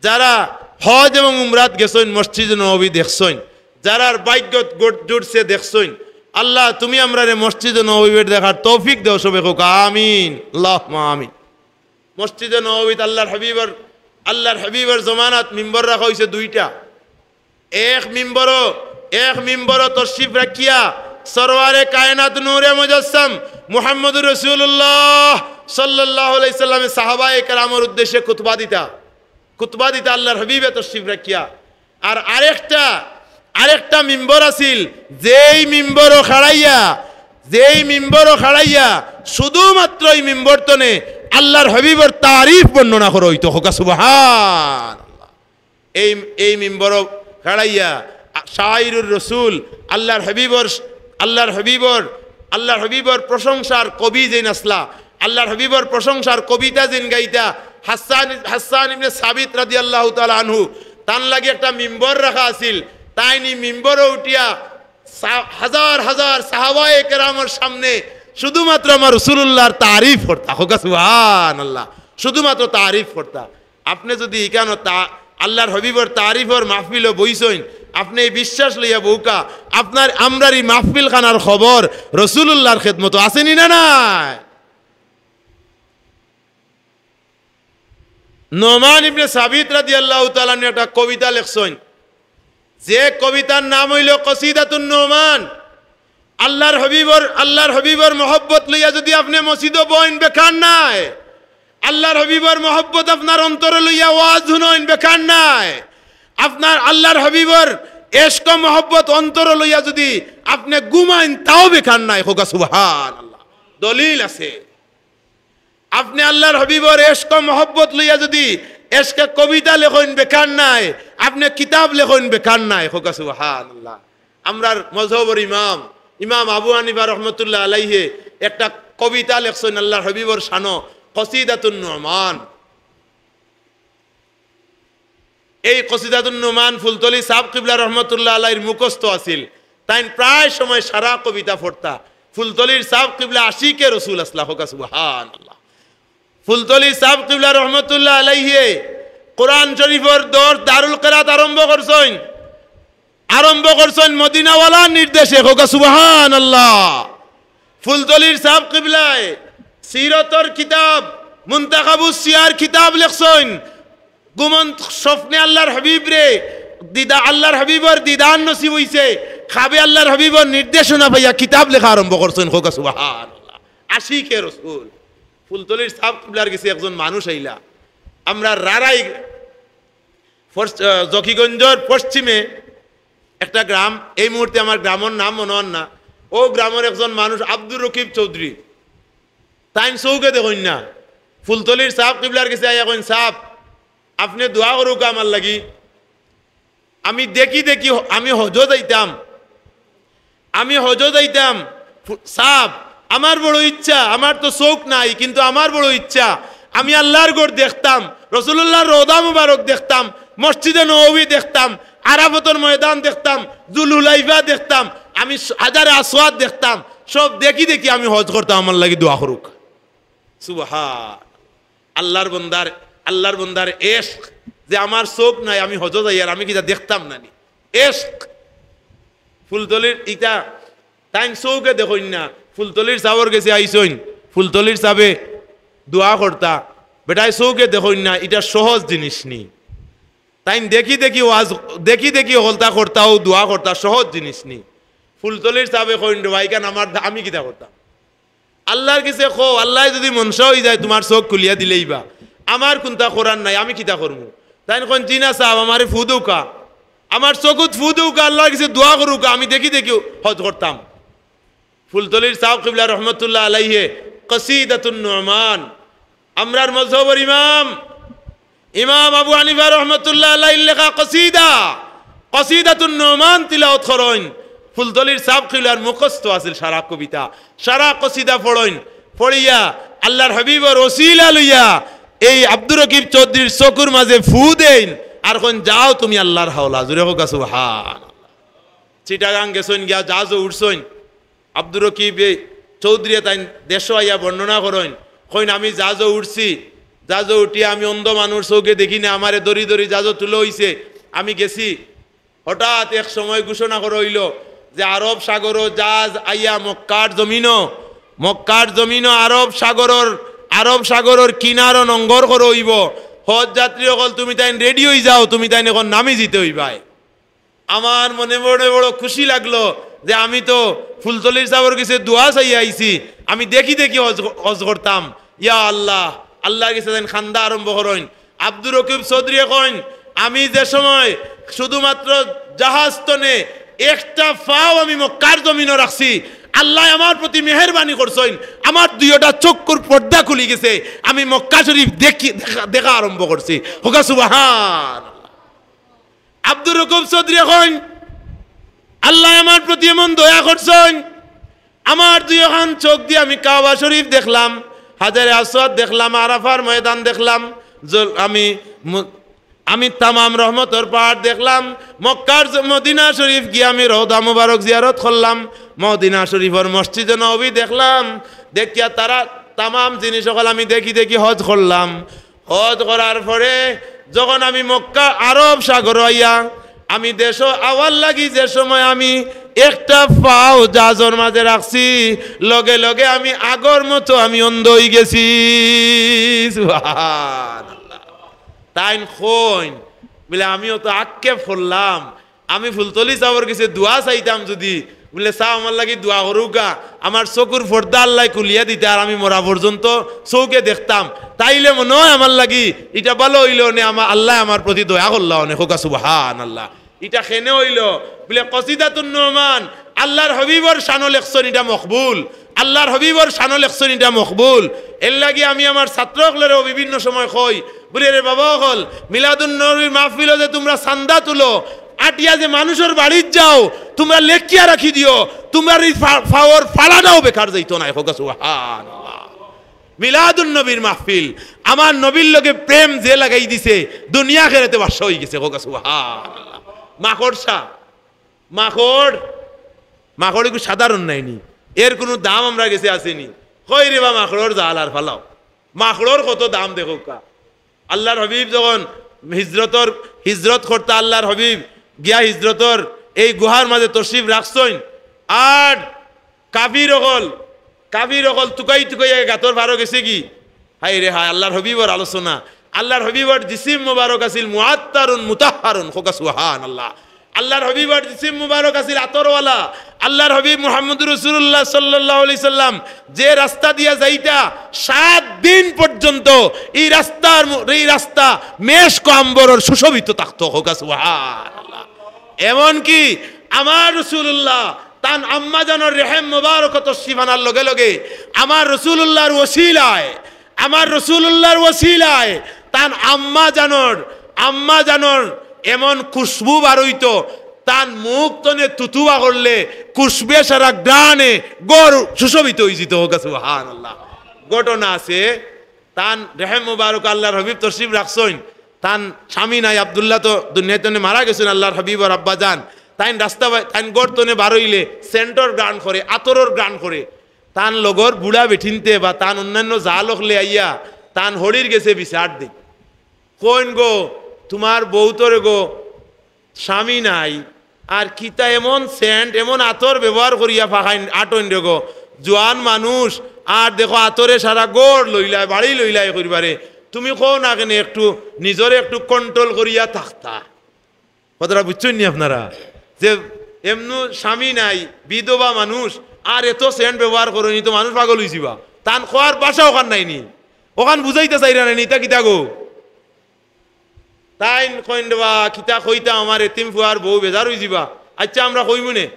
যারা হজ এবং উমরাত গেছইন, মসজিদে নববী দেখছইন, যারার ভাগ্যত গোট জুটছে দেখছইন, আল্লাহ, তুমি আমরারে মসজিদে নববীর দেখার তৌফিক দেও সবে, কউক্কা আমিন, আল্লাহুম্মা আমিন। মসজিদে নববীত আল্লাহর হাবিবর, আল্লাহর হাবিবর জমানাত মিম্বর রাখা অইছে দুইটা। এক মিম্বরো, এক মিম্বরো তশরিফ রাখিয়া সরওয়ারে কায়নাত নূরে মুজাসসাম মুহাম্মদুর রাসূলুল্লাহ সাল্লাল্লাহু আলাইহি সাল্লামে সাহাবায়ে কেরামর উদ্দেশ্যে খুতবা দিতা, খুতবা দিতা আল্লাহর হাবিবে তশরিফ রাখিয়া। আর আরেকটা, আরেকটা মিম্বর আছিল, যেই মিম্বরো খাড়াইয়া, যেই মিম্বরো খাড়াইয়া শুধুমাত্র ই মিম্বর তনে আল্লাহর হাবিবর তারিফ বর্ণনা করা অইতো। কউক্কা সুবহানাল্লাহ। এই, এই মিম্বরো খাড়াইয়া শাইরুর রসুল, আল্লাহর হাবিবর, আল্লাহর হাবিবর, আল্লাহর হাবিবর প্রশংসার কবি যেইন আছলা, আল্লাহর হাবিবর প্রশংসার কবিতা যেইন গাইতা, হাসান, হাসান ইবনে সাবিত রাদিয়াল্লাহু তাআলা আনহু, তান লাগি একটা মিম্বর রাখা আছিল। তাইন ই মিম্বরো উঠিয়া সা-, হাজার হাজার সাহাবায়ে কেরামর সামনে শুধুমাত্র আমার রাসূলুল্লাহর তারিফ করতা। কউক্কা সুবহানাল্লাহ। শুধুমাত্র তারিফ করতা। আপনে যুদি ইখানো তা-, আল্লাহর হাবিবর তারিফর মাহফিলো বইছইন, আপনে ই বিশ্বাস লইয়া বউক্কা, আপনার, আমরার ই মাহফিল খানার খবর রাসূলুল্লাহর খেদমতো আছে নি না নাই? নোমান ইবনে সাবিত রাদিয়াল্লাহু তাআলা আনহু একটা কবিতা লেখছইন, যে কবিতার নাম অইলো কসিদাতুন নোমান। আল্লাহর হাবিবর, আল্লাহর হাবিবর মহব্বত লইয়া যুদি আপনে মসজিদো বইন, বেকার নায়। আল্লাহর হাবিবর মহব্বত আপনার অন্তরো লইয়া ওয়াজ হুনইন, বেকার নায়। আপনার আল্লাহর হাবিবর এশক মহব্বত অন্তরো লইয়া যুদি আপনে ঘুমাইন, তাও বেকার নায়। কউক্কা সুবহানাল্লাহ। দলিল আছে। আপনে আল্লাহর হাবিবর এশক মহব্বত লইয়া যুদি এশকে কবিতা লেখইন, বেকার নায়। আপনে কিতাব লেখইন, বেকার নায়। কউক্কা সুবহানাল্লাহ। আমরার মজহবর ইমাম, ইমাম আবু হানিফা রহমতুল্লাহ আলাইহে একটা কবিতা লেখছইন আল্লাহর হাবিবর শানো, কসিদাতুন নোমান। এই কসিদাতুন নোমান ফুলতলি সাব কিবলা রহমতুল্লাহ আলাইহির মুখস্থ আছিল। তাইন প্রায় সময় সারা কবিতা পড়তা। ফুলতলির সাব কিবলা আশিকে রসুল আছলা। কউক্কা সুবহানাল্লাহ। ফুলতলি সাব কিবলা রহমতুল্লাহ আলাইহে কোরআন শরীফর দর্স দারুল কেরাত আরম্ভ করছইন, আরম্ভ করছইন মদিনাওয়ালার নির্দেশে। কউক্কা সুবহানাল্লাহ। ফুলতলির সাব কিবলায় সিরতর কিতাব, মুনতাখাবুস সিয়ার কিতাব লেখছইন। ঘুমন্ত স্বপ্নে আল্লাহর হাবিবরে দিদা-, আল্লাহর হাবিবর দিদার নসিব অইছে। খাবে আল্লাহর হাবিবর নির্দেশনা পাইয়া কিতাব লেখা আরম্ভ করছইন। কউক্কা সুবহানাল্লাহ। আশিকে রসুল। ফুলতলির সাব কিবলার গেছে একজন মানুষ আইলা। আমরার রারাই পশ্চ-, আহ, জকিগঞ্জর পশ্চিমে একটা গ্রাম, এই মুহূর্তে আমার গ্রামর নাম মনো অর না। অউ গ্রামর একজন মানুষ আব্দুর রকিব চৌধুরী, তাইন চউখে দেখইন না। ফুলতলির সাব কিবলার গেছে আইয়া কইন, "সাব, আপনে দোয়া করউক্কা আমার লাগি। আমি দেখি দেখি হ-, আমি হজো যাইতাম, আমি হজো যাইতাম। ফু-, সাব, আমার বড় ইচ্ছা, আমার তো চউখ নাই, কিন্তু আমার বড় ইচ্ছা, আমি আল্লাহর ঘর দেখতাম, রাসূলুল্লাহর রওজা মুবারক দেখতাম, মসজিদে নববী দেখতাম, আরাফাতর ময়দান দেখতাম, জুলহুলাইফা দেখতাম, আমি স-, হাজারে আসওয়াদ দেখতাম, সব দেখি দেখি আমি হজ করতাম, আমার লাগি দোয়া করউক্কা।" সুবহান। আল্লাহর বন্দার, আল্লাহর বন্দার এশক, যে আমার চউখ নাই, আমি হজো যাইয়ার, আমি কিতা দেখতাম না নি? এশক। ফুলতলির ইটা তাইন চউখে দেখইন না, ফুলতলির সাবর গেছে আইছইন, ফুলতলির সাবে দোয়া করতা, বেটায় চউখে দেখইন না, ইটা সহজ জিনিস নি। তাইন দেখি দেখি ওয়াজ, দেখি দেখি হকলতা করতা, অউ দোয়া করতা, সহজ জিনিস নি। ফুলতলির সাবে কইন, "রে ভাইখান, আমার দা-, আমি কিতা করতাম?" আল্লাহর গেছে কও, আল্লায় যুদি মনশা অইযায়, তুমার চউখ খুলিয়া দিলাইবা। আমার কুন্তা করার নাই, আমি কিতা করমু? তাইন কইন, "জি না সাব, আমারে ফু দেউক্কা, আমার চকুত ফু দেউক্কা, আল্লাহর গেছে দোয়া করউক্কা, আমি দেখি দেখি হজ করতাম।" ফুলতলির সাব কিবলা রহমতুল্লাহ আলাইহে কসিদাতুন নুমান, আমরার মজহবর ইমাম, ইমাম আবু হানিফা রহমতুল্লাহ আলাইহির লেখা কসিদা, কসিদাতুন নুমান তিলাওয়াত করইন। ফুলতলির সাব কিবলার মুখস্থ আছিল সারা কবিতা, সারা কসিদা পড়ইন। পড়িয়া আল্লাহর হাবিবর ওসিলা লইয়া এই আব্দুর রকিব চৌধুরীর চকুর মাঝে ফু দেইন, আর কইন, "যাও তুমি আল্লাহর হাওলা।" জুরে কউক্কা সুবহান। চিটাগাং গেছইন গিয়া জাহাজো উঠছইন। আব্দুর রকিব এই চৌধুরীয়ে তাইন দেশো আইয়া বর্ণনা করইন, কইন, "আমি জাহাজো উঠছি, জাহাজো উঠিয়া আমি অন্ধ মানুষ, চউখে দেখি না, আমারে দড়ি দড়ি জাহাজো তুলা অইছে, আমি গেছি।" হঠাৎ এক সময় ঘোষণা করা অইলো যে আরব সাগরো জাহাজ আইয়া মক্কার জমিনো, মক্কার জমিনো আরব সাগরর, আরব সাগরর কিনারো নঙ্গর করা অইবো। হজ যাত্রী অকল, তুমি তাইন রেডি অইযাও, তুমি তাইন অখন নামি যিতে অইবায়। আমার মনে মনে বড় খুশি লাগলো যে আমি তো ফুলতলির সাবর গেছে দোয়া চাইয়া আইছি, আমি দেখি দেখি হজ, হজ করতাম। ইয়া আল্লাহ, আল্লাহর গেছে যেন কান্দা আরম্ভ করইন। আব্দুর রকিব চৌধুরীয়ে কইন, "আমি যে সময় শুধুমাত্র জাহাজ তনে একটা পাও আমি মক্কার জমিনো রাখছি, আল্লায় আমার প্রতি মেহেরবানি করছইন, আমার দুইওটা চক্ষুর পর্দা খুলি গেছে, আমি মক্কা শরীফ দেখি, দেখা, দেখা আরম্ভ করছি।" কউক্কা সুবহান। আব্দুর রকিব চৌধুরীয়ে কইন, "আল্লায় আমার প্রতি এমন দয়া করছইন, আমার দুইওখান চউখ দি আমি কাবা শরীফ দেখলাম, হাজারে আসওয়াদ দেখলাম, আরাফার ময়দান দেখলাম, জল-, আমি মু-, আমি তামাম রহমতর পাহাড় দেখলাম, মক্কার জ-, মদিনা শরীফ গিয়া আমি রওজা মুবারক জিয়ারত করলাম, মদিনা শরীফর মসজিদে নববী দেখলাম, দেখিয়া তারা তামাম জিনিস অকল আমি দেখি দেখি হজ করলাম।" হজ করার পরে যখন আমি মক্কা আরব সাগর আইয়া আমি দেশো আওয়ার লাগি, যে সময় আমি একটা পাও জাহাজর মাঝে রাখছি, লগে লগে আমি আগর মতো আমি অন্ধ অইগেছি। সুবহানাল্লাহ। তাইন কইন, বলে, "আমিও তো আক্ষেপ করলাম, আমি ফুলতলি সাবর গেছে দোয়া চাইতাম যুদি, বলে, সাব আমার লাগি দোয়া করউক্কা, আমার চকুর পর্দা আল্লায় খুলিয়া দিতা, আর আমি মরা পর্যন্ত চউখে দেখতাম, তাইলে মনে অয় আমার লাগি ইটা ভালা অইলো অনে, আমা-, আল্লায় আমার প্রতি দয়া করলা অনে।" কউক্কা সুবহানাল্লাহ। ইটা কেনে অইলো? বলে, কসিদাতুন নুমান, আল্লাহর হাবিবর শানো লেখছইন, ইটা মকবুল। আল্লাহর হাবিবর শানো লেখছইন, ইটা মকবুল। এরলাগি আমি আমার ছাত্র অকলরেও বিভিন্ন সময় কই, বলি, "রে বাবা অকল, মিলাদুন নবীর মাহফিলো যে তুমরা চান্দা তুলো, আটিয়া যে মানুষর বাড়িত যাও, তুমরা লেখিয়া রাখি দিও, তুমরার ই ফা-, পাওর ফালাটাও বেকার যাইতো নায়।" কউক্কা সুবহানাল্লাহ। মিলাদুন নবীর মাহফিল, আমার নবীর লগে প্রেম যে লাগাই দিছে, দুনিয়া আখেরাতে বাদশা অইগেছে। কউক্কা সুবহানাল্লাহ। মাকড়সা, মাকড়, মাকড় ইগু সাধারণ নায়নি, এর কুনু দাম আমরার গেছে আছেনি। কই রে বা মাকড়র জাল আর ফালাও, মাকড়র কত দাম দেখউক্কা। আল্লাহর হাবিব যখন হিজরতর, হিজরত করতা আল্লাহর হাবিব গিয়া হিজরতর এই গুহার মাঝে তশরিফ রাখছইন, আর কাফির অকল, কাফির অকল তুকাই তুকাইয়া গাতর পারো গেছে গি। হায় রে হায়, আল্লাহর হাবিবর আলোচনা। আল্লাহর হাবিবর জিসিম মুবারক আছিল মুআত্তারুন মুতাহহারুন। কউক্কা সুবহানাল্লাহ। আল্লাহর হাবিবর জিসিম মুবারক আছিল আতরওয়ালা। আল্লাহর হাবিব মুহাম্মদুর রাসূলুল্লাহ সাল্লাল্লাহু আলাইহি সাল্লাম যে রাস্তা দিয়া যাইতা, সাত দিন পর্যন্ত এই রাস্তার ম-, এই রাস্তা মেশক আম্বরর সুশোভিত থাকতো। কউক্কা সুবহানাল্লাহ। এমনকি আমার রাসূলুল্লাহ তান আম্মা জানর রেহেম মোবারক তশরিফ আনার লগে লগে আমার রাসূলুল্লাহর ওসিলায়, আমার রাসূলুল্লাহর ওসিলায় তান আম্মা জানর, আম্মা জানর এমন খুশবু বারইতো, তান মুখ তনে তুতুবা করলে খুশবুয়ে সারা ঘ্রাণে ঘর সুশোভিত অইযিতো। কউক্কা সুবহানাল্লাহ। ঘটনা আছে, তান রেহেম মুবারক আল্লাহর হাবিব তশরিফ রাখছইন, তান স্বামী নাই, আব্দুল্লাহ তো দুনিয়া তনে মারা গেছইন, আল্লাহর হাবিবর আব্বা জান। তাইন রাস্তা বায়-, তাইন ঘর তনে বারইলে সেন্টর ঘ্রাণ করে, আতরর ঘ্রাণ করে। তান লগর বুড়া বেটিন্তে বা তান অন্যান্য জাল অকলে আইয়া তান হড়ির গেছে বিচার দেইন। কইন গো, তুমার বউতরে গো স্বামী নাই, আর কিতা এমন সেন্ট, এমন আতর ব্যবহার করিয়া ফাকাইন আটইন রে গো, জোয়ান মানুষ, আর দেখো আতরে সারা ঘর লইলায়, বাড়ি লইলায় করিবারে। তুমি কও না কেনে একটু নিজরে একটু কন্ট্রোল করিয়া থাকতা? কথাটা বুঝছইন নি আপনারা? যে এমনু স্বামী নাই, বিধবা মানুষ, আর এত সেন্ট ব্যবহার করইন, ই তো মানুষ পাগল অইযিবা। তান কওয়ার ভাষা অখান নাই নি, অখান বুঝাইতা চাইরা নাই নি, ইতা কিতা গো? তাইন কইন রে বা, কিতা কইতাম, আমার এতিম ফুয়ার বউ বেজার অইযিবা। আইচ্ছা, আমরা কইমু নে।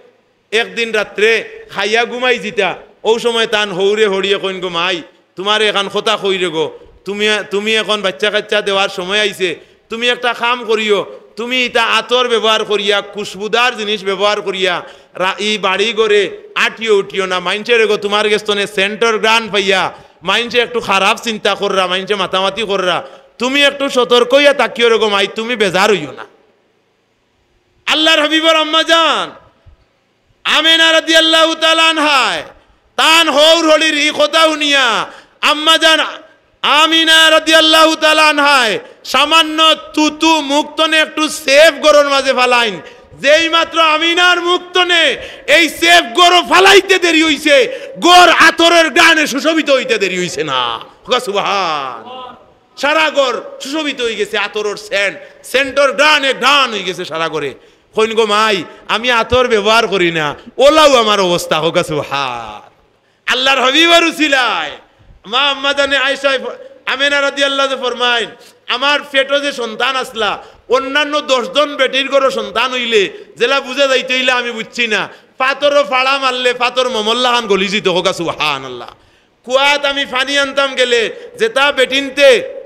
একদিন রাত্রে খাইয়া ঘুমাই যিতা, অউ সময় তান হউরে হড়িয়ে কইন গো, মাই, তুমারে এখান কথা কই রে গো, তুমি, তুমি এখন বাইচ্চা কাইচ্চা দেওয়ার সময় আইছে, তুমি একটা কাম করিও, তুমি ইতা আতর ব্যবহার করিয়া, খুশবুদার জিনিস ব্যবহার করিয়া, রা-, ই বাড়ি ঘরে আটিও উঠিও না, মাইনষে রে গো, তুমার গেছ থনে সেন্টর ঘ্রাণ পাইয়া, মাইনষে একটু খারাপ চিন্তা কররা, মাইনষে মাতামাতি কররা, তুমি একটু সতর্ক অইয়া থাকিও রে গো মাই, তুমি বেজার অইও না। আল্লার হাবিবর আম্মাজান আমিনা রাদিয়াল্লাহু তাআলা আনহায় তান হউর হড়ির ই কথা হুনিয়া আম্মাজান আমিনা রাদিয়াল্লাহু তাআলা আনহায় সামান্য থুথু মুখ থনে একটু সেফ ঘরর মাঝে ফালাইন। যেই মাত্র আমিনার মুখ থনে এই সেফ ঘরো ফালাইতে দেরি অইছে, ঘর আতরর ঘ্রাণে সুশোভিত অইতে দেরি অইছে না। কউক্কা সুবহান। সারা ঘর সুশোভিত অইগেছে, আতরর সেন্ট, সেন্টর ঘ্রাণে ঘ্রাণ অইগেছে সারা ঘরে। কইন গো মাই, আমি আতর ব্যবহার করি না, অলাউ আমার অবস্থা। কউক্কা সুবহান। আল্লার হাবিবর উছিলায় মা আম্মাজানে আয়েশা ফ-, আমিনা রাদিয়াল্লাহু যে ফরমাইন, আমার পেটো যে সন্তান আছলা, অন্যান্য দশ জন বেটির ঘরো সন্তান অইলে যেলা বুঝা যাইতো, ইলা আমি বুঝছি না। পাথরো ফাড়া মারলে পাথর মমর লাখান গলি যিতো। কউক্কা সুবহানাল্লাহ। কুয়াত আমি পানি আনতাম গেলে, যেতা বেটিন্তে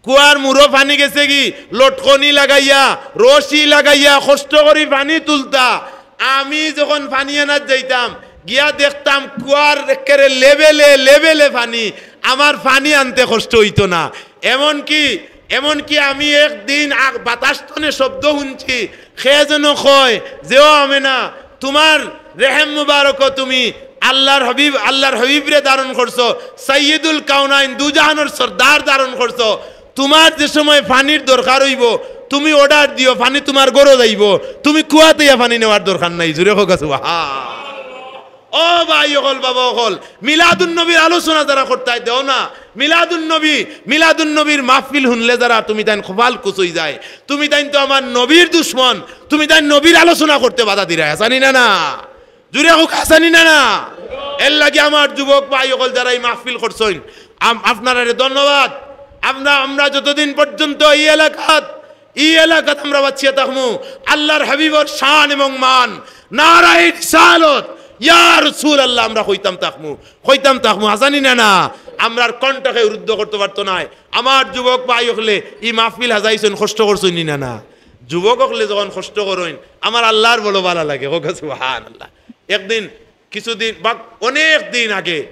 কুয়ার মুড়ো পানি গেছেগি, লটকনি লাগাইয়া, রশি লাগাইয়া, কষ্ট করি পানি তুলতা। আমি যখন পানি আনাত যাইতাম, গিয়া দেখতাম কুয়ার একেবারে লেভেলে, লেভেলে পানি। আমার পানি আনতে কষ্ট অইতো না। এমনকি, এমনকি আমি একদিন আগ-, বাতাস থনে শব্দ হুনছি, কে যেন কয় যে, "ও আমেনা, তুমার রেহেম মুবারকো তুমি আল্লার হাবিব, আল্লার হাবিবরে ধারণ করছো, সাইয়্যিদুল কাওনাইন, দুজাহানর সর্দার ধারণ করছো। তুমার যে সময় পানির দরকার অইবো, তুমি অর্ডার দিও, পানি তুমার ঘরো যাইবো, তুমি কুয়াত আইয়া পানি নেওয়ার দরকার নাই।" জুরে কউক্কা সুবহান। ও ভাই অকল, বাবা অকল, মিলাদুন নবীর আলোচনা যারা করতায় দেও না, মিলাদুন নবী, মিলাদুন নবীর মাহফিল হুনলে যারা, তুমি তাইন কপাল কুচই যায়। তুমি তাইন তো আমার নবীর দুশমন, তুমি তাইন নবীর আলোচনা করতে বাধা দিরায়, হাছানি না না? জুরে কউক্কা, হাছানি না না? এরলাগি আমার যুবক ভাই অকল যারা ই মাহফিল করছইন, আম-, আপনারারে ধন্যবাদ। আমরা, আমরা যতদিন পর্যন্ত ই এলাকাত, ই এলাকাত আমরা বাঁচিয়া থাকমু, আল্লার হাবিবর শান এবং মান, নারায়ে রিসালত, ইয়া রাসূলুল্লাহ, আমরা কইতাম থাকমু, কইতাম থাকমু, হাছানি না না? আমরার কণ্ঠকে রুদ্ধ করতে পারতো নায়। আমার যুবক ভাই অকলে ই মাহফিল হাজাইছইন, কষ্ট করছইন নি না না? যুবক অকলে যখন কষ্ট করইন, আমার আল্লার বড় ভালা লাগে। কউক্কা সুবহানাল্লাহ। একদিন, কিছুদিন বা অনেক দিন আগে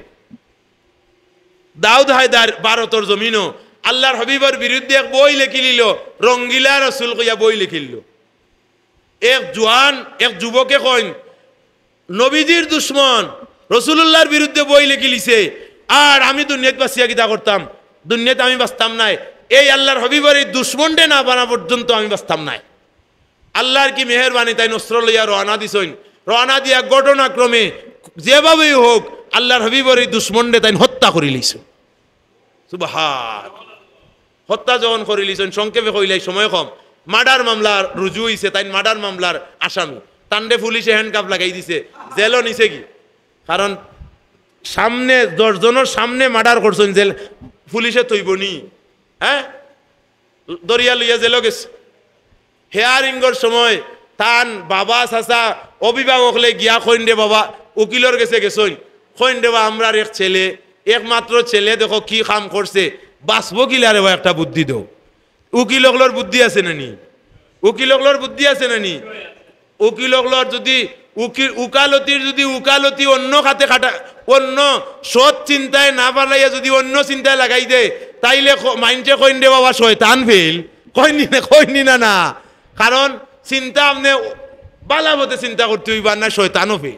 দাউদ হায়দার ভারতর জমিনো আল্লার হাবিবর বিরুদ্ধে এক বই লেখিলিলো, রঙ্গিলা রসুল কইয়া বই লেখিলিলো। এক জোয়ান, এক যুবকে কইন, নবীজির দুশমন রসুলুল্লাহর বিরুদ্ধে বই লেখিলিছে, আর আমি দুনিয়াত বাঁচিয়া কিতা করতাম? দুনিয়াত আমি বাঁচতাম নায়। এই আল্লার হাবিবর এই দুশমনরে না বানা পর্যন্ত আমি বাঁচতাম নায়। আল্লার কি মেহেরবানি, তাইন অস্ত্র লইয়া রওয়ানা দিছইন। রওয়ানা দিয়া ঘটনাক্রমে যেভাবেই হোক আল্লার হাবিবর এই দুশমনরে তাইন হত্যা করিলিছইন। সুবহান। হত্যা যখন করিলিছইন, সংক্ষেপে কইলাই সময় কম, মার্ডার মামলা রুজু অইছে, তাইন মার্ডার মামলার আসামি। তানরে পুলিশে হ্যান্ডকাফ লাগাই দিছে, জেলো নিছেগি। কারণ সামনে দশ জনর সামনে মার্ডার করছইন, জেল পুলিশে থইবো নি? হ্যাঁ, ধরিয়া লইয়া জেলো গেছে। হিয়ারিংর সময় তান বাবা, চাচা, অভিভাবকলে গিয়া কইন রে বাবা, উকিলর গেছে গেছইন, কইন রে বা, আমরার এক ছেলে, একমাত্র ছেলে, দেখো কি কাম করছে, বাঁচবো কিলা রে বা, একটা বুদ্ধি দেও। উকিল অকলর বুদ্ধি আছে না নি? উকিল অকলর বুদ্ধি আছে না নি? উকিল অকলর যদি উকিল, উকালতির যদি উকালতি অন্য খাতে খাটা, অন্য সৎ চিন্তায় না ফালাইয়া যদি অন্য চিন্তায় লাগাই দেয়, তাইলে খ-, মাইনষে কইন রে বাবা শয়তান ফেল, কইন নি না, কইন নি না না? কারণ চিন্তা আপনে বালা পথে চিন্তা করতে অইবা, না শয়তানও ফেল।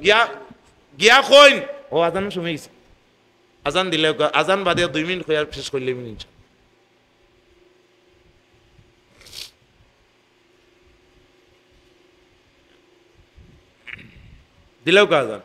গিয়া, গিয়া কইন, ও আজানর সময় অইছে। আজান দিলাউক্কা, আজান বাদে দুই মিনিট কইয়া শেষ করিলাইমু ইনশাআল্লাহ। দিলাউক্কা আজান।